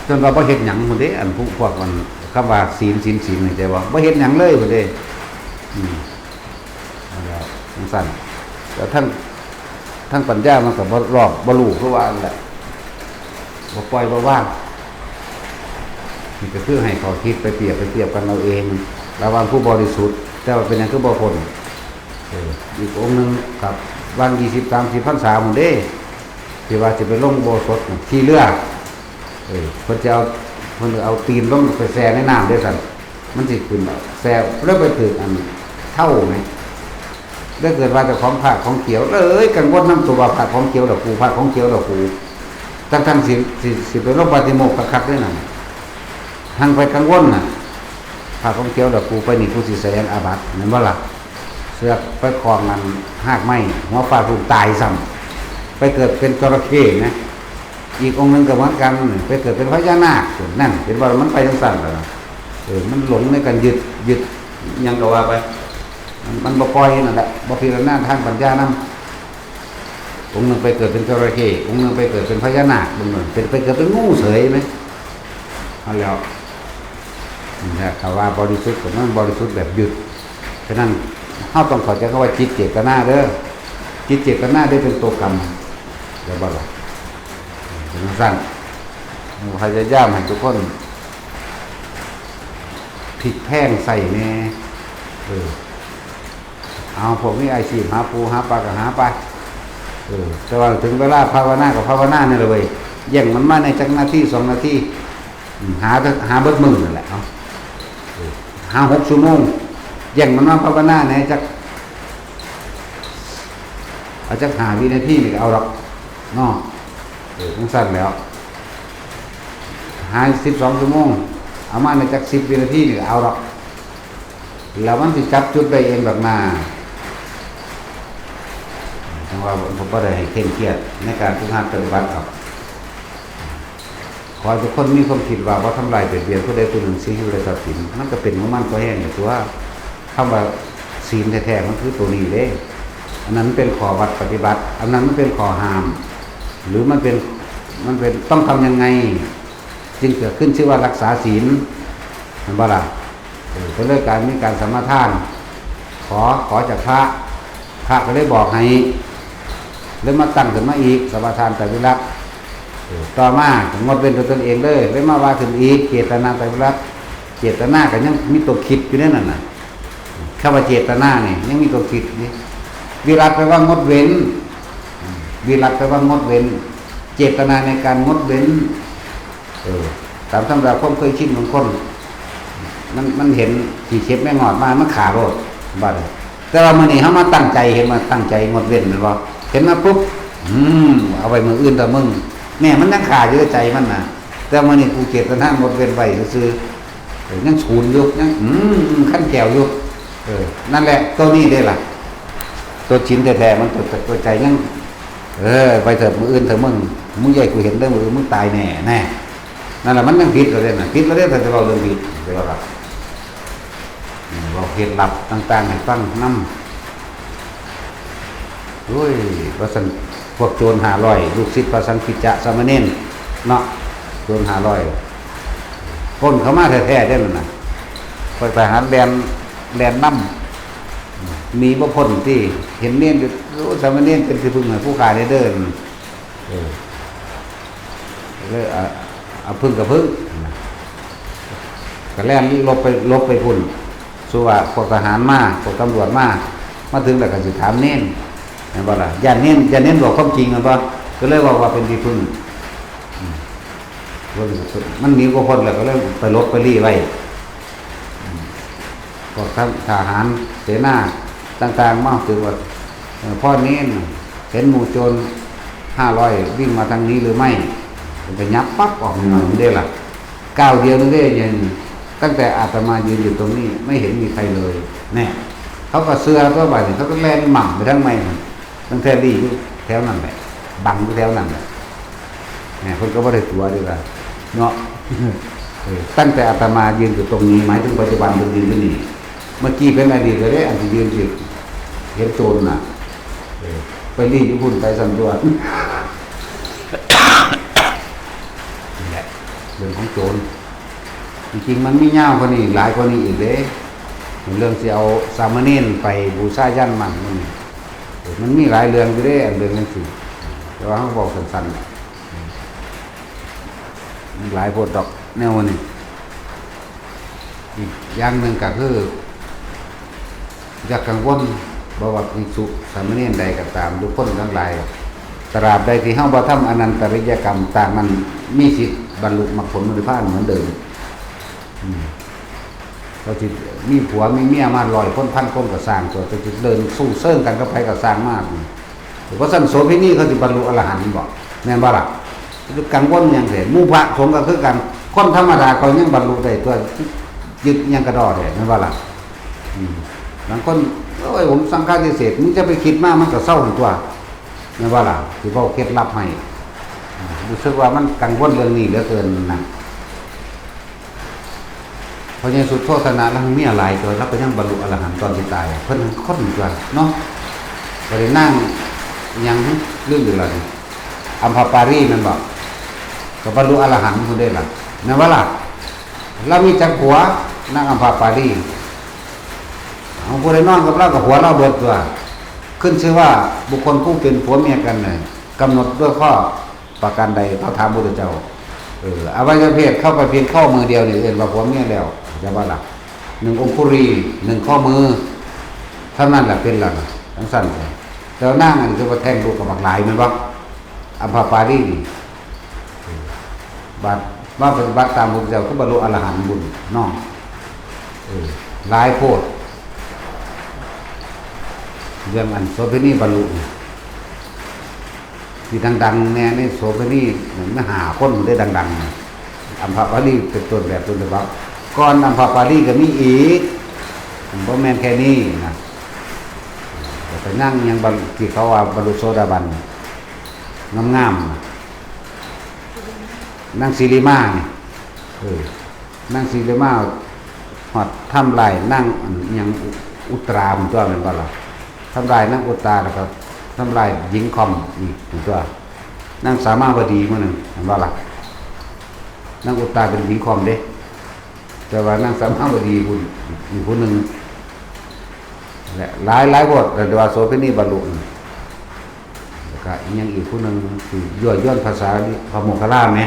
จนว่าบ่เฮ็ดหยังพุ้นเด้ อันผู้พวกมัน คำว่าศีล ศีล ศีล นี่ ใจบ่ บ่เฮ็ดหยังเลยพุ้นเด้ อืม นั่นแหละ จั่งซั้น แต่ทั้ง ทั้งปัญญามันก็บ่รอบ บ่รู้คือว่านั่นแหละ บ่ปล่อยบ่วาง นี่ก็คือให้ข้อคิดไปเปรียบ ไปเปรียบกันเอาเอง ระหว่างผู้บริสุทธิ์ แต่ว่าเป็นหยังคือบ่พ้น เออ อีกองค์หนึ่งกับวางยี่สิบ สามสิบพรรษาพุ้นเด้ ที่ว่าสิไปลงอุโบสถน่ะ ขี่เรือ เออ เพิ่นจะเอา เพิ่นเอาตีนลงไปแช่ในน้ำเด้ซั่น มันสิขึ้นแช่ แล้วไปถืกอันเถ้าไหม แล้วเกิดว่าเจ้าของพลาดของเขียว เลยกังวลนำตัวว่าพลาดของเขียวดอกกู พลาดของเขียวดอกกู ทั้งๆ สิ สิ สิไปลงปาฏิโมกข์คักๆ เด้นั่น หั่งไปกังวลน่ะ พลาดของเขียวดอกกู ไปนี่กูสิแสดงอาบัติ แม่นบ่ล่ะ เสือกไปคล้องอันฮากไม้ หัวฟาดพื้นตายซ้ำ ไปเกิดเป็นจระเข้นะ อีกองค์หนึ่งก็เหมือนกัน ไปเกิดเป็นพญานาค นั่น เห็นว่ามันไปจั่งซั้นแล้วนะ เออ มันหลงในการยึด ยึดหยังก็ว่าไป มัน มันบ่ปล่อยนั่นแหละ บ่พิจารณาทางปัญญานำ องค์หนึ่งไปเกิดเป็นจระเข้ องค์หนึ่งไปเกิดเป็นพญานาค องค์หนึ่งเป็น ไปเกิดเป็นงูเฉยไหม เอาแล้ว นี่แหละ คำว่าบริสุทธิ์ก็มันบริสุทธิ์แบบหยุด ฉะนั้น เฮาต้องเข้าใจคำว่าจิตเจตนาเด้อ จิตเจตนาได้เป็นตัวกรรม เดี๋ยวบ่ล่ะ เป็นจั่งซั้น พยายามให้ทุกคนพลิกแพลงใส่แหน่ เออ เอา พวกมีอาชีพหาปูหาปลาก็หาไป เออ แต่ว่าถึงเวลาภาวนาก็ภาวนานี่แหละเว้ย แย่งมันมาในจักนาทีสองนาที อืม หา หาเบิดมื้อนั่นแหละ เอา เออ หาหกชั่วโมง แย่งมันมาภาวนาแหน่ จัก เอาจักห้าวินาทีนี่ก็เอาดอก เนาะ เออ จั่งซั้นแล้ว หาสิบสองชั่วโมง เอามาในจักสิบวินาทีนี่ก็เอาดอก แล้วมันสิจับจุดได้เองดอกนา จั่งว่าผมบ่ได้ให้เคร่งเครียดในการฝึกหัดปฏิบัติหรอก ขอให้ทุกคนมีความคิดว่าบ่ทำลายเบียดเบียนผู้ใดผู้หนึ่ง เสียชีวิตและทรัพย์สิน มันก็เป็นของมันพอแฮงอยู่ตั่ว คำว่าศีลแท้ๆ มันคือตัวนี้เด้ อันนั้นมันเป็นข้อวัดปฏิบัติ อันนั้นมันเป็นข้อห้าม หรือมันเป็น มันเป็น ต้องทำยังไง จึงเกิดขึ้นชื่อว่ารักษาศีล เห็นบ่ล่ะ เออ ก็เลยการมีการสมาทาน ขอ ขอจากพระ พระก็เลยบอกให้ เลยมาตั้งขึ้นมาอีก สมาทานไตรวิรัต เออ ต่อมาก็งดเว้นด้วยตนเองเลย เลยมาว่าขึ้นอีก เจตนาไตรวิรัต เจตนาก็ยังมีตัวคิดอยู่ในนั้นน่ะ คำว่าเจตนานี่ยังมีตัวคิดนี่ วิรัตแปลว่างดเว้น วิรัตแปลว่างดเว้น เจตนาในการงดเว้น เออ ตามธรรมดาความเคยชินของคน มัน มันเห็นขี้เข็บแมงงอดมา มันฆ่าโลด บัดนี้ แต่ว่ามื้อนี้เฮามาตั้งใจ เห็นว่าตั้งใจงดเว้นแม่นบ่ เห็นมาปุ๊บ อืม เอาไว้มื้ออื่นเถาะมึง แม่มันยังฆ่าอยู่ในใจมันน่ะ แต่มื้อนี้กูเจตนางดเว้นไว้ซื่อๆ เออ ยังสูนอยู่ ยัง อืม อืม คันแก้วอยู่ เออ นั่นแหละ ตัวนี้เด้ล่ะ ตัวศีลแท้ๆ มันตัว ตัวใจยัง เออ ไปเถาะมื้ออื่นเถาะมึง มึงอย่าให้กูเห็นเด้อ มื้ออื่นมึงตายแน่ แน่ นั่นแหละ มันยังผิดแล้วเด้น่ะ ผิดแล้วเด้ ถ้าจะเว้าเรื่องผิด แต่ว่า เว้าเคล็ดลับต่างๆ ให้ฟังนำ โอ้ย ว่าซั่น พวกโจรห้าร้อย ลูกศิษย์พระสังฆิจจะสามเณรเนาะ โจรห้าร้อย ปล้นเข้ามาแท้ๆ เด้นั่นน่ะ ข้อยทหารแล่น แล่นนำ หนีบ่พ้นติ เห็นเณรอยู่ โอ้ สามเณรเป็นที่พึ่งให้ผู้ข้าแด่เด้อ เออ เลย อ่ะ เอาพึ่งกับพึ่ง ก็แล่นหลบไป หลบไปพุ้น สู่ว่าพวกทหารมา พวกตำรวจมา มาถึงแล้วก็สิถามเณร แม่นบ่ล่ะ ย้านเณร ย้านเณรบอกความจริงแม่นบ่ ก็เลยเว้าว่าเป็นที่พึ่ง อืม มันหนีบ่พ้นแล้วก็เลยไปหลบไปลี้ไว้ อืม พวกทหารเสนาต่างๆ มาถือว่า เอ่อ พอเณรเห็นหมู่โจร ห้าร้อยวิ่งมาทางนี้หรือไม่ มันก็ยับปั๊บออกหน่อยมันได้ละก้าวเดียวนึงได้ยังตั้งแต่อาตมายืนอยู่ตรงนี้ไม่เห็นมีใครเลยแน่เขาก็เสื้อตัวบาดนี้เขาก็แล่นหม่ำไปทางไม่มันตั้งแต่รีอยู่แถวนั้นแหละบังอยู่แถวนั้นแหละเนี่ยคนก็บ่ได้ตัวดีกว่าเนาะเออตั้งแต่อาตมายืนอยู่ตรงนี้หมายถึงปัจจุบันเพิ่นยืนอยู่นี่เมื่อกี้เป็นอดีตเลยเด้อันที่ยืนอยู่เห็นโจรน่ะเออไปรีอยู่พุ่นไปสั่นตัว นี่แหละเรื่องของโจรจริงๆมันมียาวกว่านี้อีกหลายกว่านี้อีกเด้เรื่องสิเอาสามเณรไปบูชายันมันมันนี่มันมีหลายเรื่องอยู่เด้อันเรื่องจังซี่แต่ว่าเฮาเว้าสั้นๆมันหลายโพดดอกแนวนี้อีกอย่างหนึ่งก็คือ อย่ากังวลบ่ว่าภิกษุสามเณรใดก็ตามทุกคนทั้งหลายตราบใดที่เฮาบ่ทำอนันตริยกรรมต่างนั้นมีสิทธิ์บรรลุมรรคผลนิพพานเหมือนเดิมอืมเขาสิมีผัวมีเมียมาร้อยคนพันคนก็ซ่างตัวจะสิเดินสู้เซิ่งกันกับไผก็ซ่างมากเพราะซั่นโสเภณีเขาสิบรรลุอรหันต์บ่แม่นบ่ล่ะกังวลหยังแท้หมู่พระสงฆ์ก็คือกันคนธรรมดาเขายังบรรลุได้ตัวยึดยังกระดอแท้แม่นบ่ล่ะ อืมบางคนโอ้ยผมสังฆาทิเศษมึงจะไปคิดมากมันก็เศร้าหันตัวแม่นว่าล่ะสิบอกเคล็ดลับให้อ่ารู้สึกว่ามันกังวลเรื่องนี้เหลือเกินนะเพราะยังสุดโทษนาแล้วมีอะไรตัวแล้วก็ยังบรรลุอรหันต์ตอนที่ตายเพิ่นคนตัวเนาะก็ได้นั่งยังเรื่องอยู่ละนี่อัมพปารีนั่นบอกก็บรรลุอรหันต์คนได้ละแม่นว่าล่ะ เรามีจักผัวนักอัมพาปาลีของผู้ใดนอนกับเรากับผัวเราเบิดตัว ขึ้นชื่อว่าบุคคลผู้เป็นผัวเมียกันเนี่ยกำหนดด้วยข้อประการใดเขาถามพระพุทธเจ้าเอออวัยวะเพศเข้าไปเพียงข้อมือเดียวนี่เรียกว่าผัวเมียแล้วจะว่าล่ะหนึ่งองคุรีหนึ่งข้อมือเท่านั้นแหละเป็นหลักทั้งสั้นเลยแต่ว่านางอันนี้คือว่าแท่งลูกกับบักหลายแม่นบ่อัมพาปาลีนี่ บาดมาปฏิบัติตามพระพุทธเจ้าก็บรรลุอรหันต์บุญเนาะเออหลายโพดเรื่องอันโสเภณีบรรลุเนี่ยที่ดังๆแน่ในโสเภณีมันหาคนมันได้ดังๆนะอัมพปาลีเป็นต้นแบบต้นฉบับก่อนอัมพปาลีก็มีอีกมันบ่แม่นแค่นี้นะแต่ไปนั่งยังบรรลุที่เขาว่าบรรลุโสดาบันงามๆนะ นางสิริมานี่เออนางสิริมาฮอดทำลายนางอันหยังอุอุตราพุ่นตัวแม่นบ่ล่ะทำลายนางอุตราแล้วก็ทำลายหญิงค่อมอีกพุ่นตัวนางสามาวดีมื้อหนึ่งแม่นบ่ล่ะนางอุตราเป็นหญิงค่อมเด้แต่ว่านางสามาวดีพุ่นอีกผู้หนึ่งและหลายหลายบทแต่ว่าโสเภณีบรรลุ แล้วก็อีกอย่างอีกผู้หนึ่งคือยั่วยวนภาษาพระโมคคัลลาแหม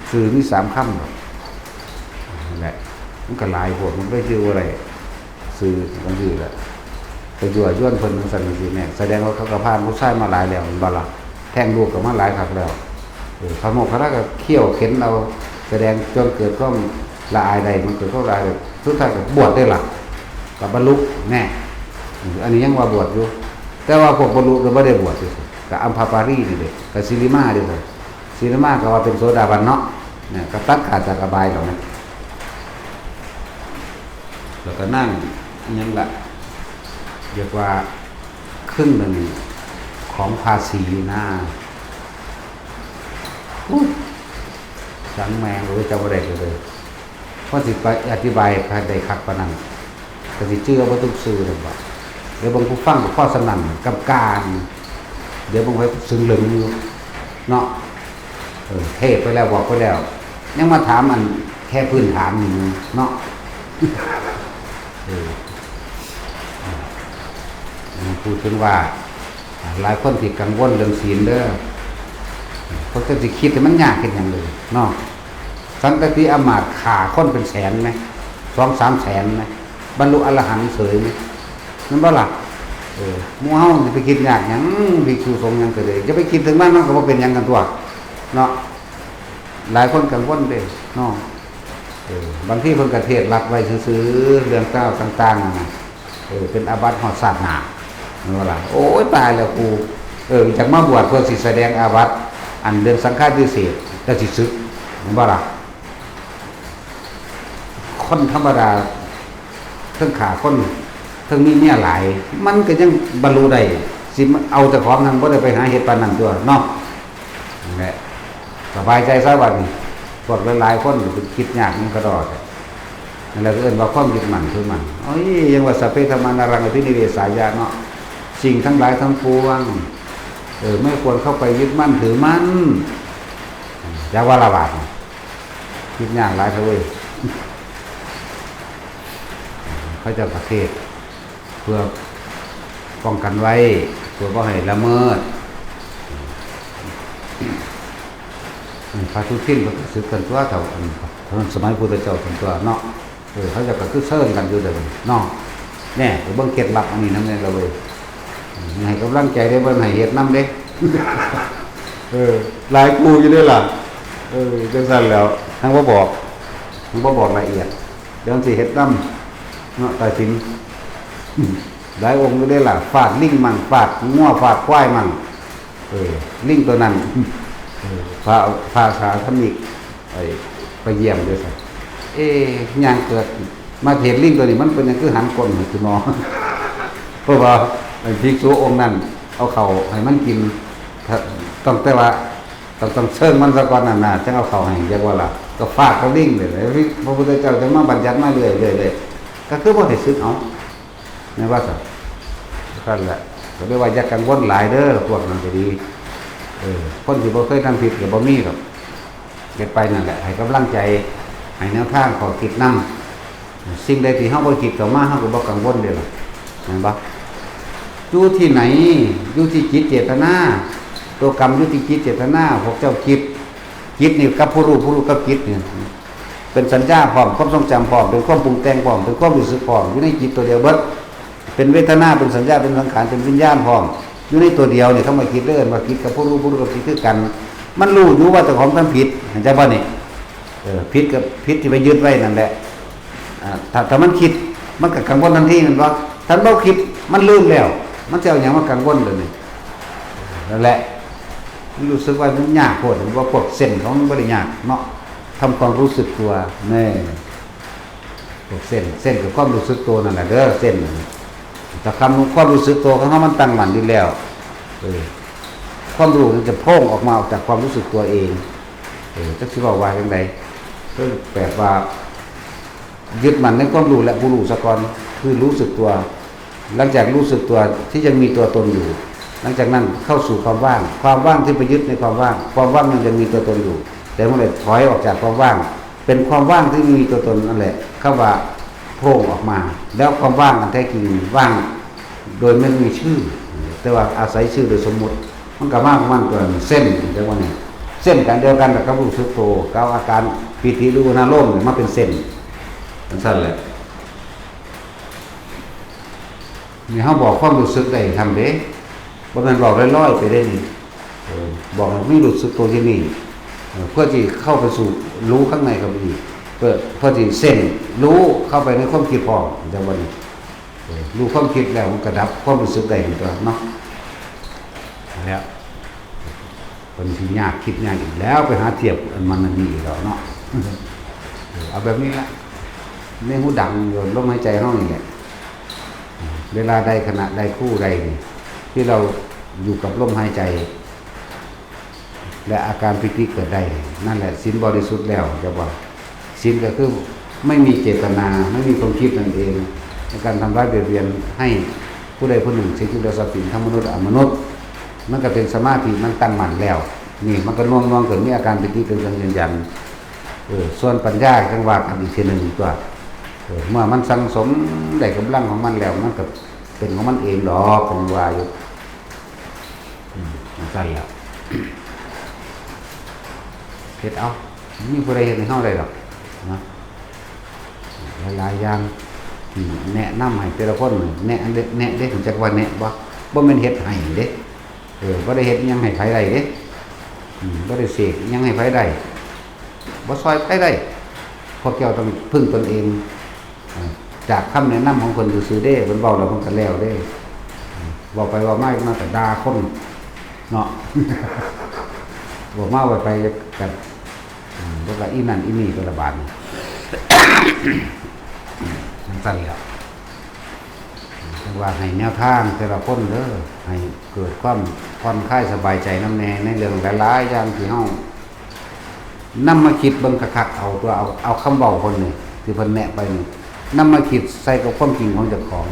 ชื่อมีสามคำดอกนั่นแหละมันก็หลายโพดมันก็ชื่อว่าอะไรชื่อมันชื่อแหละไปยั่วยวนเพิ่นจังซั่นจังซี่แหมแสดงว่าเขาก็ผ่านผู้ชายมาหลายแล้วแม่นบ่ล่ะแท้งลูกก็มาหลายคักแล้วเออพระโมคคัลลาก็เคี่ยวเข็ญเอาแสดงจนเกิดความละอายได้มันเกิดความละอายได้สุดท้ายก็บวชได้ล่ะก็บรรลุแน่อันนี้ยังว่าบวชอยู่ แต่ว่าพวกบรรลุก็บ่ได้บวชอยู่ก็อัมพปาลีนี่เด้ก็สิริมาเด้ก็สิริมาก็ว่าเป็นโสดาบันเนาะเนี่ยก็ตัดขาดจากอบายแล้วนะแล้วก็นั่งอิหยังละเรียกว่าครึ่งหนึ่งของภาษีนะอุ๊ยสังแมงโอ้ยจำบ่ได้เลย พอสิไปอธิบายให้ได้คักปานนั้นก็สิเชื่อบ่ทุกซื่อนั่นบ่เดี๋ยวเบิ่งผู้ฟังก็พอสนั่นกำกานเดี๋ยวเบิ่งไปซึ่งเหลิงอยู่เนาะเออเทศไปแล้วบอกไปแล้ว ยังมาถามอันแค่พื้นฐานนี่เนาะเออพูดถึงว่า หลายคนที่กังวลเรื่องศีลเด้อเขาก็สิคิดให้มันยากเฮ็ดหยังเลยเนาะสันตติอำมาตย์ฆ่าคนเป็นแสนไหมสองสามแสนไหมบรรลุอรหันต์เฉยไหมนั่นบ่ล่ะเออหมู่เฮาสิไปคิดยากหยังภิกษุสงฆ์หยังก็เลยอย่าไปคิดถึงมันมันก็บ่เป็นหยังกันตัวเนาะหลายคนกังวลเด้เนาะเออบางทีเพิ่นก็เทศน์รัดไว้ซื่อๆเรื่องราวต่างๆนั่นน่ะ เออเป็นอาบัติฮอดชาติหน้าแม่นบ่ล่ะโอ้ยตายแล้วกู เออ อยากมาบวชเพื่อสิแสดงอาบัติ อันเรื่องสังฆาทิเศษ แล้วสิสึก แม่นบ่ล่ะ? คนธรรมดา เทิงฆ่าคน เทิงมีเมียหลาย มันก็ยังบรรลุได้ สิเอาเจ้าของนั่น บ่ได้ไปหาเฮ็ดปานนั้นตั๊วเนาะ นั่นแหละ สบายใจซะบัดนี้ พวกหลายๆคนคิดยากมันกะดอแท้ นั่นแหละเอิ้นว่าความยึดมั่นถือมั่น โอ้ย ยังว่า สัพเพธัมมานารัง อภินิเวสายะ เนาะ สิ่งทั้งหลายทั้งปวง เออ ไม่ควรเข้าไปยึดมั่นถือมั่น อย่าว่าละบาดนี่ คิดยากหลายเถอะเว้ย เขาเจ้าก็เทศน์เพื่อป้องกันไว้ เพื่อบ่ให้ละเมิด พระสุทินเพิ่นก็สึกกันตั๊ว เฒ่า อัน ตอนสมัยพุทธเจ้ากันตั๊วเนาะ เออ เขาเจ้าก็คือเชิญกันอยู่เด้อเนาะ แน่ ไปเบิ่งเคล็ดลับอันนี้นำแน่ละเว้ย ให้กำลังใจได้ บ่ให้เฮ็ดนำเด้ เออ หลายคู่อยู่เด้อล่ะ เออ จังซั่นแล้ว ทั้งบ่บอก ทั้งบ่บอกละเอียด เดี๋ยวมันสิเฮ็ดนำ เนาะ ตายสิน หลายองค์อยู่เด้อล่ะ ฟาดลิงมั่ง ฟาดงัว ฟาดควายมั่ง เออ ลิงตัวนั้น เออ พระ พระสาธมิก ไอ้ ไปเยี่ยมด้วยซ้ำ เอ๊ะ ย่างเกิดมาเห็นลิงตัวนี้ มันเป็นหยังคือหันก้นให้คือหมอ เพราะว่าไอ้ภิกษุองค์นั้น เอาเข้าให้มันกิน ถ้า ต้องแต่ว่า ต้อง ต้องเชิงมันซะก่อนนั่นน่ะ จั่งเอาเข้าให้ จักว่าล่ะ ก็ฟาดกับลิงเลย พระพุทธเจ้าจั่งมาบัญญัติมาเรื่อยๆเลย ก็คือบ่ให้สึกเอา แม่นว่าซั่น ซั่นแหละ ก็เลยว่าอย่ากังวลหลายเด้อ พวกนั้นก็ดี เออ คนที่บ่เคยทำผิดก็บ่มีดอก เฮ็ดไปนั่นแหละ ให้กำลังใจ ให้แนวทางข้อคิดนำ สิ่งใดที่เฮาบ่คิดเข้ามา เฮาก็บ่กังวลเด้ล่ะ แม่นบ่? อยู่ที่ไหน อยู่ที่จิตเจตนา ตัวกรรมอยู่ที่จิตเจตนา พวกเจ้าคิด จิตนี่กับผู้รู้ ผู้รู้กับจิตนี่ เป็นสัญญาพร้อม ความทรงจำพร้อม เป็นความปรุงแต่งพร้อม เป็นความรู้สึกพร้อม อยู่ในจิตตัวเดียวเบิด เป็นเวทนา เป็นสัญญา เป็นสังขาร เป็นวิญญาณพร้อม อยู่ในตัวเดียวนี่ คำว่าจิตเอิ้นว่าจิตกับผู้รู้ ผู้รู้กับจิตคือกัน มันรู้อยู่ว่าเจ้าของทำผิด เข้าใจบ่นี่? เออ ผิดกับผิดที่ไปยึดไว้นั่นแหละ อ่า ถ้า ถ้ามันคิด มันก็กังวลทันที แม่นบ่? ถ้าบ่คิด มันลืมแล้ว มันสิเอาหยังมากังวลเดี๋ยวนี้? นั่นแหละ มันรู้สึกว่ามันยากโพด ว่าพวกเซนส์ของมันบ่ได้ยากเนาะ ทำความรู้สึกตัว แน่ พวกเซนส์ เซนส์คือความรู้สึกตัวนั่นแหละเด้อ เซนส์ ถ้าคำ ความรู้สึกตัวของเฮามันตั้งมั่นอยู่แล้ว เออ ความรู้มันจะโพร่งออกมาออกจากความรู้สึกตัวเอง เออ จักสิเว้าว่าจั่งใด คือแบบว่า ยึดมั่นในความรู้และผู้รู้ซะก่อน คือรู้สึกตัว หลังจากรู้สึกตัวที่ยังมีตัวตนอยู่ หลังจากนั้นเข้าสู่ความว่าง ความว่างที่ไปยึดในความว่าง ความว่างนั้นยังมีตัวตนอยู่ แต่เมื่อไหร่ถอยออกจากความว่าง เป็นความว่างที่ไม่มีตัวตนนั่นแหละ คำว่าโพร่งออกมา แล้วความว่างอันแท้จริงว่างโดยไม่มีชื่อ แต่ว่าอาศัยชื่อโดยสมมุติ มันก็มาของมันตัวเซนส์ จั่งว่านี่ เซนส์กันเดียวกันกับรู้สึกตัว กับอาการปีติหรืออุณาโลมนี่มาเป็นเซนส์ จั่งซั่นแหละ นี่เฮาบอกความรู้สึกได้ทำเด้ บ่แม่นเว้าลอยๆไปเด้นี่ เออ บอกให้มีรู้สึกตัวที่นี่ เออ เพื่อที่เข้าไปสู่รู้ข้างในเข้าไปอีก เพื่อ เพื่อที่เซนส์รู้เข้าไปในความคิดพร้อม จั่งว่านี่ เออ รู้ความคิดแล้วมันก็ดับความรู้สึกได้นี่ตั๊วเนาะ แล้ว เพิ่นสิยากคิดยากอีกแล้ว ไปหาเทียบอันมันอันนี้อีกแล้วเนาะ เออ เอาแบบนี้ละ ในหูดังอยู่ ลมหายใจเฮานี่แหละ เวลาใดขณะใดครู่ใดนี่ ที่เราอยู่กับลมหายใจ และอาการปีติเกิดได้ นั่นแหละศีลบริสุทธิ์แล้ว จะว่า ศีลก็คือไม่มีเจตนา ไม่มีความคิดนั่นเอง ในการทำร้ายเบียดเบียนให้ผู้ใดผู้หนึ่ง เสียชีวิตและทรัพย์สินทั้งมนุษย์และอมนุษย์ มันก็เป็นสมาธิ มันตั้งมั่นแล้ว นี่มันก็น่วงๆขึ้น มีอาการปีติเป็นเครื่องยืนยัน เออ ส่วนปัญญาจั่งว่ากันอีกทีหนึ่งตั๊ว เออ เมื่อมันสั่งสมได้กำลังของมันแล้ว มันก็เป็นของมันเองดอก ผมว่าอยู่ อืม จั่งซั่นล่ะ เฮ็ดเอา มีผู้ใดเฮ็ดให้เฮาได้ดอกนะ หลายๆอย่าง อืม แนะนำให้แต่ละคน แนะเด้ แนะเด้ รู้จักว่าแนะบ่? บ่แม่นเฮ็ดให้เด้ เออ บ่ได้เฮ็ดหยังให้ไผได้เด้ อืม บ่ได้เสกหยังให้ไผได้ บ่ซ่อยไผได้ พวกเจ้าต้องพึ่งตนเอง เอ่อ จากคำแนะนำของเพิ่นซื่อๆเด้ เพิ่นเว้าแล้วเพิ่นก็แล้วเด้ เว้าไปเว้ามา มันก็ด่าคน เนาะ บ่มาไว้ไปกัน อืม แล้วก็อีนั่นอีนี่ก็ระบาดนี่ จังซั่นแหละ จังว่าให้แนวทางแต่ละคนเด้อ ให้เกิดความผ่อนคลายสบายใจนำแน่ ในเรื่องหลายๆอย่างที่เฮานำมาคิดเบิ่งคักๆ เอาตัว เอา เอาคำเว้าเพิ่นนี่ ที่เพิ่นแนะไปนี่ นำมาคิดใส่กับความจริงของเจ้าของ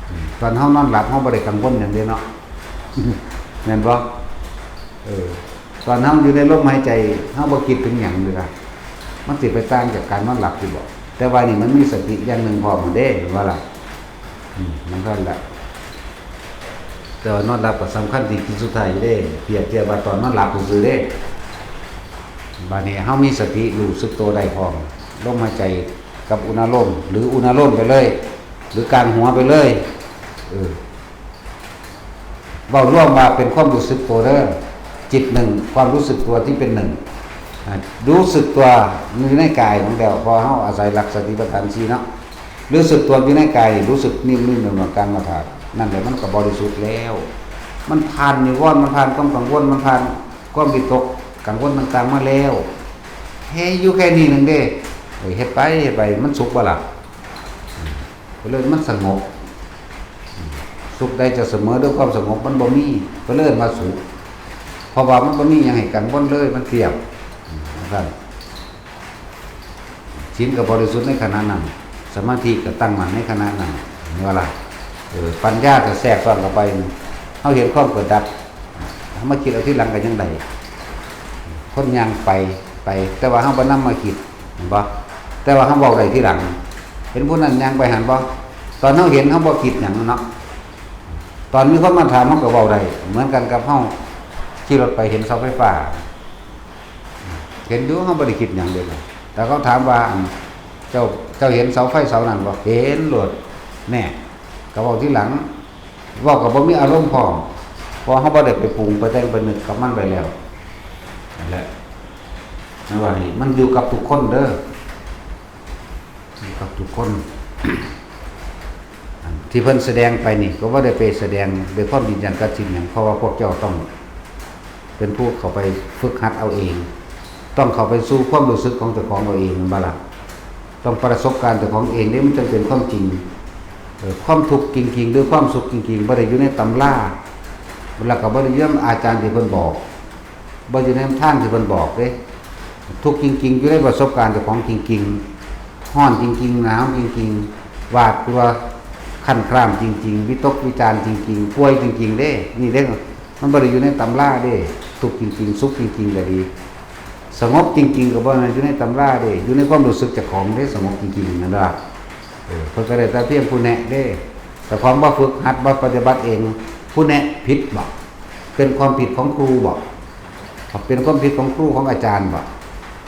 อืม ตอนเฮานอนหลับ เฮาบ่ได้กังวลหยังเด้เนาะ แม่นบ่ เออ ตอนเฮาอยู่ในลมหายใจ เฮาบ่คิดถึงหยังเลยล่ะ มันสิไปต่างจากการนอนหลับอยู่บ่ แต่ว่านี่มันมีสติอย่างหนึ่งพร้อมเด้ เห็นบ่ล่ะ อืม มันก็แหละ แต่ว่านอนหลับก็สำคัญที่สุดท้ายอยู่เด้ เปรียบเทียบว่าตอนนอนหลับซื่อๆเด้ บัดนี้เฮามีสติรู้สึกตัวได้พร้อม ลมหายใจกับอุณาโลม หรืออุณาโลมไปเลย หรือกลางหัวไปเลย เออ เว้ารวมว่าเป็นความรู้สึกตัวเด้อ จิตหนึ่ง ความรู้สึกตัวที่เป็นหนึ่ง อ่า รู้สึกตัวอยู่ในกายของเดียว พอเฮาอาศัยหลักสติปัฏฐานสี่เนาะ รู้สึกตัวอยู่ในกาย รู้สึกนิ่มๆ เหมือนกลางหน้าผาก นั่นแหละมันก็บริสุทธิ์แล้ว มันผ่านนิวรณ์ มันผ่านความกังวล มันผ่านความวิตกกังวลต่างๆ มาแล้ว แค่อยู่แค่นี้หนึ่งเด้ เอ้ย เฮ็ดไป เฮ็ดไป มันสุขบ่ล่ะ ก็เลยมันสงบ สุขใดจะเสมอด้วยความสงบมันบ่มี ก็เลยมาสุข เพราะว่ามันบ่มีหยังให้กังวลเลย มันเปรียบ อืม นั่น ศีลก็บริสุทธิ์ในขณะนั้น สมาธิก็ตั้งมั่นในขณะนั้น เห็นบ่ล่ะ เออ ปัญญาก็แทรกซ้อนเข้าไป เฮาเห็นความเกิดดับ เฮามาคิดเอาทีหลังก็ยังได้ คนย่างไป ไป แต่ว่าเฮาบ่นำมาคิด เห็นบ่ แต่ว่าเฮาเว้าได้ทีหลัง เห็นผู้นั้นย่างไปหั่นบ่ ตอนเฮาเห็นเฮาบ่คิดหยังเนาะ ตอนมีคนมาถามเฮาก็เว้าได้ เหมือนกันกับเฮาขี่รถไปเห็นเสาไฟฟ้า เห็นอยู่ เฮาบ่ได้คิดหยังเลย แต่เขาถามว่า อัน เจ้า เจ้าเห็นเสาไฟเสานั้นบ่ เห็นโลด แน่ ก็เว้าทีหลัง เว้าก็บ่มีอารมณ์พร้อม เพราะเฮาบ่ได้ไปปรุงไปแต่งไปนึกกับมันไว้แล้ว นั่นแหละ นั่นว่านี่ มันอยู่กับทุกคนเด้อ อยู่กับทุกคน อันที่เพิ่นแสดงไปนี่ ก็บ่ได้ไปแสดงด้วยความยืนยันตัดสินหยัง เพราะว่าพวกเจ้าต้องเป็นผู้เข้าไปฝึกหัดเอาเอง ต้องเข้าไปสู่ความรู้สึกของเจ้าของเอาเอง แม่นบ่ล่ะ ต้องประสบการณ์เจ้าของเองเด้ มันจั่งเป็นความจริง เอ่อ ความทุกข์จริงๆ หรือความสุขจริงๆ บ่ได้อยู่ในตำรา แล้วก็บ่ได้อยู่นำอาจารย์ที่เพิ่นบอก บ่อยู่ในทางที่เพิ่นบอกเด้ ทุกข์จริงๆ อยู่ในประสบการณ์เจ้าของจริงๆ ร้อนจริงๆ หนาวจริงๆ หวาดกลัว ครั่นครามจริงๆ วิตกวิจารณ์จริงๆ ป่วยจริงๆ เด้ นี่เด้ มันบ่ได้อยู่ในตำราเด้ ทุกข์จริงๆ สุขจริงๆ ก็ดี สงบจริงๆ ก็บ่แม่นอยู่ในตำราเด้ อยู่ในความรู้สึกเจ้าของเด้ สงบจริงๆ นั่นล่ะ เออ เพิ่นก็ได้แต่เพียงผู้แนะเด้ เจ้าของบ่ฝึกหัด บ่ปฏิบัติเอง ผู้แนะผิดบ่ เป็นความผิดของครูบ่ เป็นความผิดของครูของอาจารย์บ่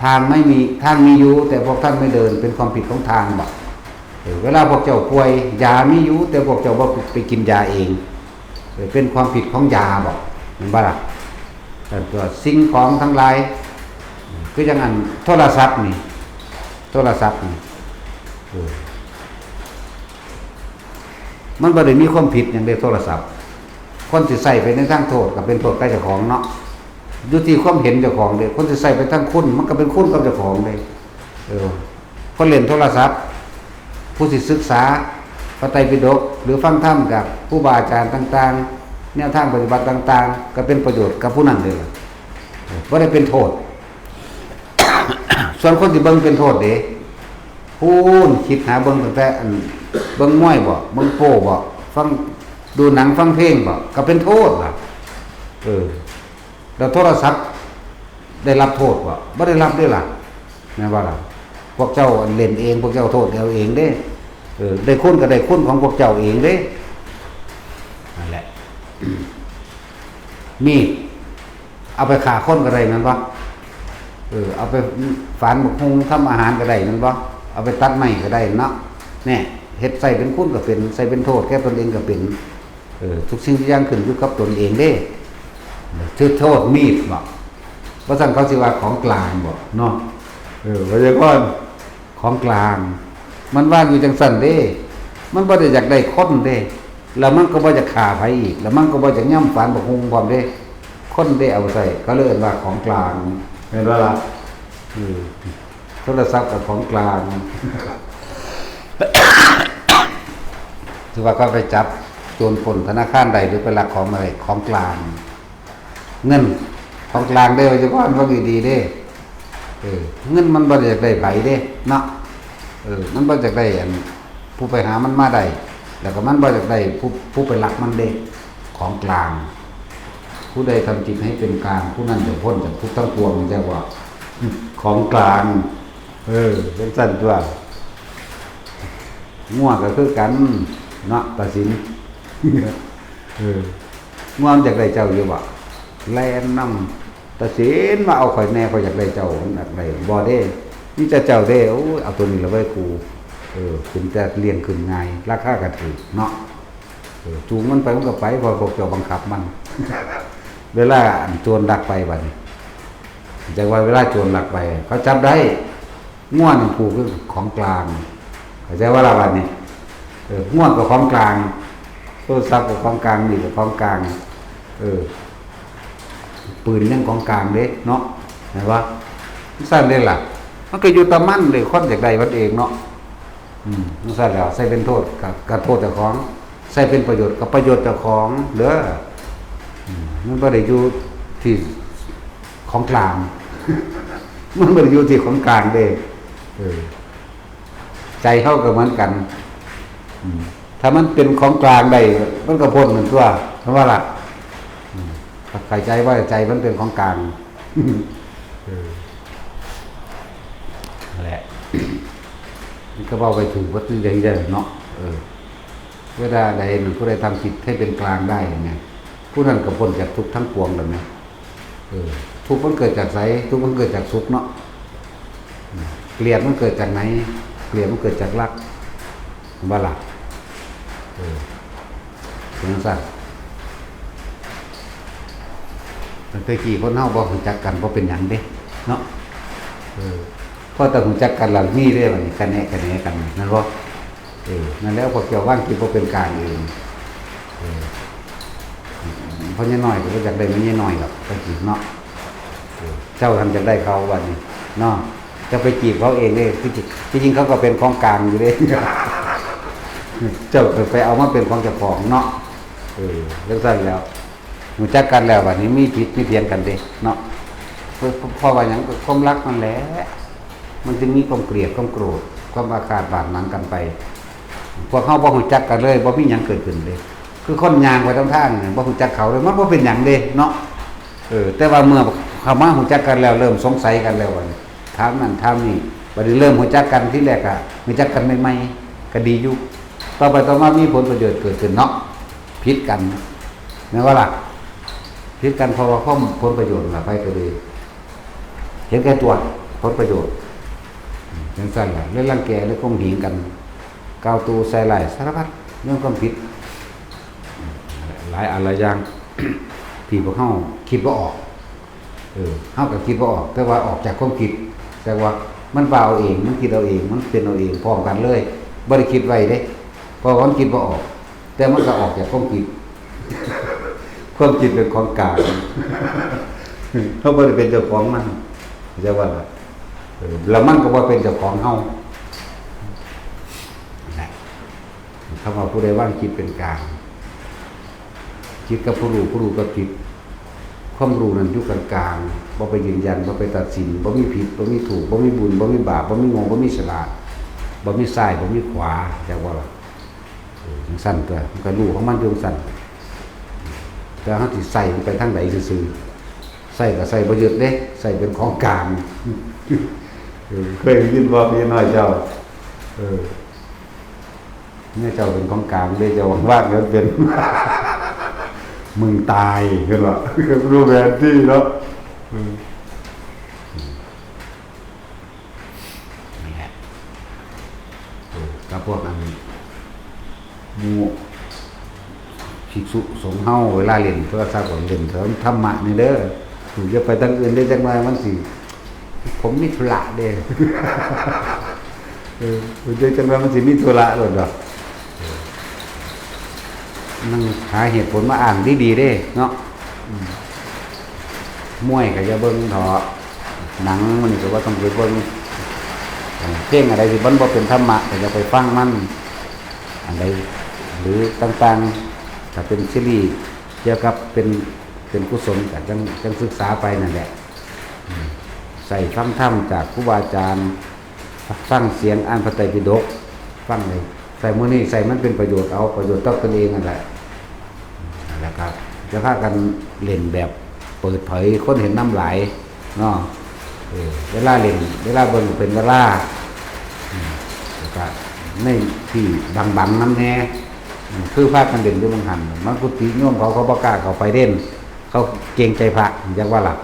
ทางไม่มี ทางมีอยู่ แต่พวกท่านไม่เดิน เป็นความผิดของทางบ่ เออ เวลาพวกเจ้าป่วย ยามีอยู่ แต่พวกเจ้าบ่ไปกินยาเอง เออ เป็นความผิดของยาบ่ แม่นบ่ล่ะ เออ ตัวสิ่งของทั้งหลาย คือจั่งอันโทรศัพท์นี่ โทรศัพท์นี่ เออ มันบ่ได้มีความผิดหยังเด้ โทรศัพท์ คนสิใช้ไปในทางโทษก็เป็นโทษกับเจ้าของเนาะ อยู่ที่ความเห็นเจ้าของเด้ คนสิใช้ไปทางคุณ มันก็เป็นคุณกับเจ้าของเด้ เออ คนเล่นโทรศัพท์ ผู้สิศึกษาพระไตรปิฎก หรือฟังธรรมจากครูบาอาจารย์ต่างๆ แนวทางปฏิบัติต่างๆ ก็เป็นประโยชน์กับผู้นั้นเลยล่ะ เออ บ่ได้เป็นโทษ ส่วนคนที่เบิ่งเป็นโทษเด้ พู้นคิดหาเบิ่งตั้งแต่อัน เบิ่งมวยบ่ เบิ่งโป้บ่ ฟัง ดูหนังฟังเพลงบ่ ก็เป็นโทษล่ะ เออ แล้วโทรศัพท์ได้รับโทษบ่ บ่ได้รับเด้ล่ะ แม่นบ่ล่ะ พวกเจ้าเล่นเอง พวกเจ้าโทษเอาเองเด้ เออ ได้คุณก็ได้คุณของพวกเจ้าเองเด้ นั่นแหละ มีด เอาไปฆ่าคนก็ได้แม่นบ่ เออ เอาไปฝานบักฮุ่งทำอาหารก็ได้แม่นบ่ เอาไปตัดไม้ก็ได้เนาะ แน่ เฮ็ดใส่เป็นคุณก็เป็น ใส่เป็นโทษแก่ตนเองก็เป็น เออ ทุกสิ่งทุกอย่างขึ้นอยู่กับตนเองเด้ ถือโทษมีดบ่ บ่ซั้นเขาสิว่าของกลางบ่เนาะ เออ ไวยากรณ์ ของกลาง มันวางอยู่จั่งซั้นเด้ มันบ่ได้อยากได้คนเด้ แล้วมันก็บ่อยากฆ่าไผอีก แล้วมันก็บ่อยากย่ำฝานบักฮุ่งพร้อมเด้ คนได้เอาใส่ ก็เลยเอิ้นว่าของกลาง เห็นบ่ล่ะ เออ โทรศัพท์กับของกลาง ถือว่าเขาไปจับโจรปล้นธนาคารได้ หรือไปลักของอะไร ของกลาง เงินของกลางเด้อ ว่าจะว่ามันดีๆเด้ เออ เงินมันบ่ได้อยากได้ไผเด้เนาะ เออ มันบ่อยากได้อัน ผู้ไปหามันมาได้ แล้วก็มันบ่อยากได้ผู้ ผู้ไปลักมันเด้ ของกลาง ผู้ใดทำจิตให้เป็นกลาง ผู้นั้นจะพ้นจากทุกข์ทั้งปวง จั่งว่า ของกลาง เออ จั่งซั่นตั๊ว งัวก็คือกันเนาะ ตาสิน เออ งัวมันอยากได้เจ้าอยู่บ่ แล่นนำ ตาสินมาเอาข่อยแหน่ ข่อยอยากได้เจ้า มันอยากได้ บ่เด้ มีแต่เจ้าเด้ โอ้ย เอาตัวนี้ละเว้ยกู เออ เป็นแต่เลี้ยงขึ้นง่าย ราคาก็ถูกเนาะ เออ จูงมันไปมันก็ไป เพราะพวกเจ้าบังคับมัน เวลาอันโจรลักไปบัดนี้ จั่งว่าเวลาโจรลักไป เขาจับได้ งัวนี่ผูกคือของกลาง เข้าใจบ่ล่ะบัดนี้ เออ งัวก็ของกลาง โทรศัพท์ก็ของกลาง นี่ก็ของกลาง เออ ปืนยังของกลางเด้เนาะ เห็นบ่ จั่งซั่นเด้ล่ะ มันก็อยู่แต่มันเด้ คนอยากได้มันเองเนาะ อืม จั่งซั่นแล้ว ใส่เป็นโทษ ก็ ก็โทษเจ้าของ ใส่เป็นประโยชน์ ก็ประโยชน์เจ้าของเด้อ อืม มันบ่ได้อยู่ที่ของกลาง มันบ่ได้อยู่ที่ของกลางเด้ เออ ใจเฮาก็เหมือนกัน อืม ถ้ามันเป็นของกลางได้ มันก็พ้นนั่นตั๊ว เห็นบ่ล่ะ อืม เข้าใจว่าใจมันเป็นของกลาง เออ นั่นแหละ มันก็เว้าไปถูกเบิดจั่งใด๋เนาะ เออ เวลาใดนั้นผู้ใดทำจิตให้เป็นกลางได้เนี่ย ผู้นั้นก็พ้นจากทุกข์ทั้งปวงแล้วนะ เออ ทุกข์มันเกิดจากไส ทุกข์มันเกิดจากสุขเนาะ เกลียดมันเกิดจากไหน เกลียดมันเกิดจากรัก เห็นบ่ล่ะ เออ เป็นจั่งซั่น ตั้งแต่กี้คนเฮาบ่รู้จักกัน บ่เป็นหยังเด้ เนาะ เออ พอแต่รู้จักกันแล้วมีเด้ บัดนี้ กะแนะกะแหนกัน แม่นบ่ เออ นั่นแหละ พวกเจ้าวางจิตบ่เป็นกลางเอง เออ พ่อใหญ่น้อยก็บ่อยากได้แม่ใหญ่น้อยดอก ตะกี้เนาะ เออ เจ้าหั้นอยากได้เขาบัดนี้ เนาะ จะไปจีบเขาเองเด้ ที่จริง ที่จริงเขาก็เป็นของกลางอยู่เด้ เจ้าก็ไปเอามาเป็นของเจ้าของเนาะ เออ จั่งซั่นแล้ว รู้จักกันแล้วบัดนี้มีผิดมีเถียงกันเด้เนาะ เพราะ เพราะว่าหยัง ก็ความรักนั่นแหละ มันจึงมีความเกลียด ความโกรธ ความอาฆาตบาดหมางกันไป พวกเฮาบ่รู้จักกันเลย บ่มีหยังเกิดขึ้นเลย คือคนย่างไปตามทางนี่ บ่รู้จักเขาเลย มันบ่เป็นหยังเด้เนาะ เออ แต่ว่าเมื่อเข้ามารู้จักกันแล้ว เริ่มสงสัยกันแล้วบัดนี้ ถามนั่นถามนี่ บัดนี้เริ่มรู้จักกัน ทีแรกอะรู้จักกันใหม่ๆ ก็ดีอยู่ ต่อไปต่อมามีผลประโยชน์เกิดขึ้นเนาะ ผิดกัน แม่นบ่ล่ะ ผิดกันเพราะว่าความผลประโยชน์นั่นล่ะ ไผก็ดี เห็นแก่ตัว ผลประโยชน์ จั่งซั่นล่ะ เลยรังแก เลยข่มเหงกัน กล่าวตู่ใส่ร้ายสารพัด เรื่องความผิด หลายอันหลายอย่าง ที่พวกเฮาคิดบ่ออก เออ เฮาก็คิดบ่ออก แต่ว่าออกจากความคิด แต่ว่ามันว่าเอาเอง มันคิดเอาเอง มันเป็นเอาเอง พร้อมกันเลย บ่ได้คิดไว้เด้ เพราะว่ามันคิดบ่ออก แต่มันก็ออกจากความคิด ความคิดเป็นของกลาง เฮาบ่ได้เป็นเจ้าของมัน เข้าใจบ่ล่ะ เออ แล้วมันก็บ่เป็นเจ้าของเฮา นะ คำว่าผู้ใดวางจิตเป็นกลาง จิตกับผู้รู้ ผู้รู้กับจิต ความรู้นั้นอยู่กลางๆ บ่ไปยืนยัน บ่ไปตัดสิน บ่มีผิด บ่มีถูก บ่มีบุญ บ่มีบาป บ่มีโง่ บ่มีฉลาด บ่มีซ้าย บ่มีขวา จักว่าล่ะ เออ จั่งซั่นตั๊ว มันก็รู้ของมันอยู่จั่งซั่น แต่เฮาสิใส่มันไปทางใดซื่อๆ ใส่ก็ใส่บ่หยุดเด้ ใส่เป็นของกลาง เออ เคยได้ยินบ่ พี่น้อยเจ้า เออ เนี่ยเจ้าเป็นของกลางเด้ เจ้าว่างๆ เดี๋ยวเป็น มึงตาย เห็นบ่ รู้แผนที่เนาะ เออ นั่นแหละ เออ กับพวกอันหมู่ภิกษุสงฆ์เฮา เวลาเล่นโทรศัพท์ก็เล่นธรรมะนี่เด้อ ถูก อย่าไปทางอื่นเด้ จักหน่อยมันสิ ผมมีธุระเด้ เออ เดี๋ยวจักหน่อยมันสิมีธุระโลดดอก เออ นั่งหาเหตุผลมาอ้างดีๆเด้เนาะ อืม มวยก็อย่าเบิ่งเถาะ หนังมันก็บ่ต้องไปเบิ่ง เอ่อ เพลงอะไรที่มันบ่เป็นธรรมะก็อย่าไปฟังมัน อันใด หรือต่างๆ ถ้าเป็นซีรีส์เกี่ยวกับเป็น เป็นกุศลก็จั่ง จั่งศึกษาไปนั่นแหละ อืม ใส่ฟังธรรมจากครูบาอาจารย์ ฟังเสียงอ่านพระไตรปิฎก ฟังเลย ใส่มื้อนี้ใส่มันเป็นประโยชน์ เอาประโยชน์ต่อตนเองนั่นแหละ แล้วก็จะพากันเล่นแบบเปิดเผย คนเห็นนำหลายเนาะ เออ เวลาเล่น เวลาเบิ่งเป็นเวลา อืม แล้วก็ในที่บังๆนำแน่ อืม คือพากันเล่นอยู่บางหัน มันกุฏิโยมเขา เขาบ่กล้าเข้าไปเล่น เขาเกรงใจพระ จักว่าล่ะ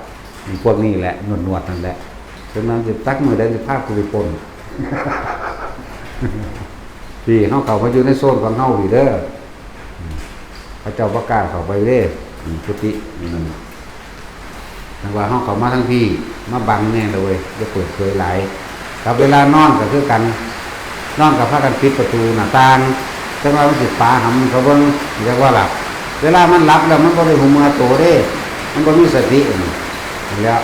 พวกนี้แหละ หนวดๆนั่นแหละ ฉะนั้นสิจักมื้อใดสิพากูไปปล้น พี่ เฮาเข้ามาอยู่ในโซนของเฮาพี่เด้อ อืม เขาเจ้าบ่กล้าเข้าไปเด้ อืม กุฏิ อืม แต่ว่าเฮาเข้ามาทั้งพี่ มาบังแน่เลยเว้ย อย่าเปิดเผยหลาย กับเวลานอนก็คือกัน นอนก็พากันปิดประตูหน้าต่าง จั่งว่ามันสิปาหำเขาเบิ่ง เรียกว่าหลับ เวลามันหลับแล้วมันบ่ได้หูเมือโตเด้ มันบ่มีสติ อืม นั่นแหล้ว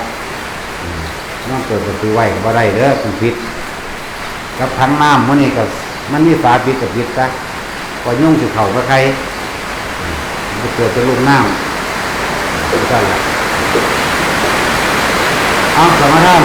อืม นอนเปิดประตูไว้ก็บ่ได้เด้อ มันผิด กับถังน้ำมื้อนี้ก็ มันมีฝาปิดก็ปิดซะ กว่ายุงสิเข้าไปไข่ อืม มันเกิดเป็นลูกน้ำ คือกันล่ะ เอา สมาทาน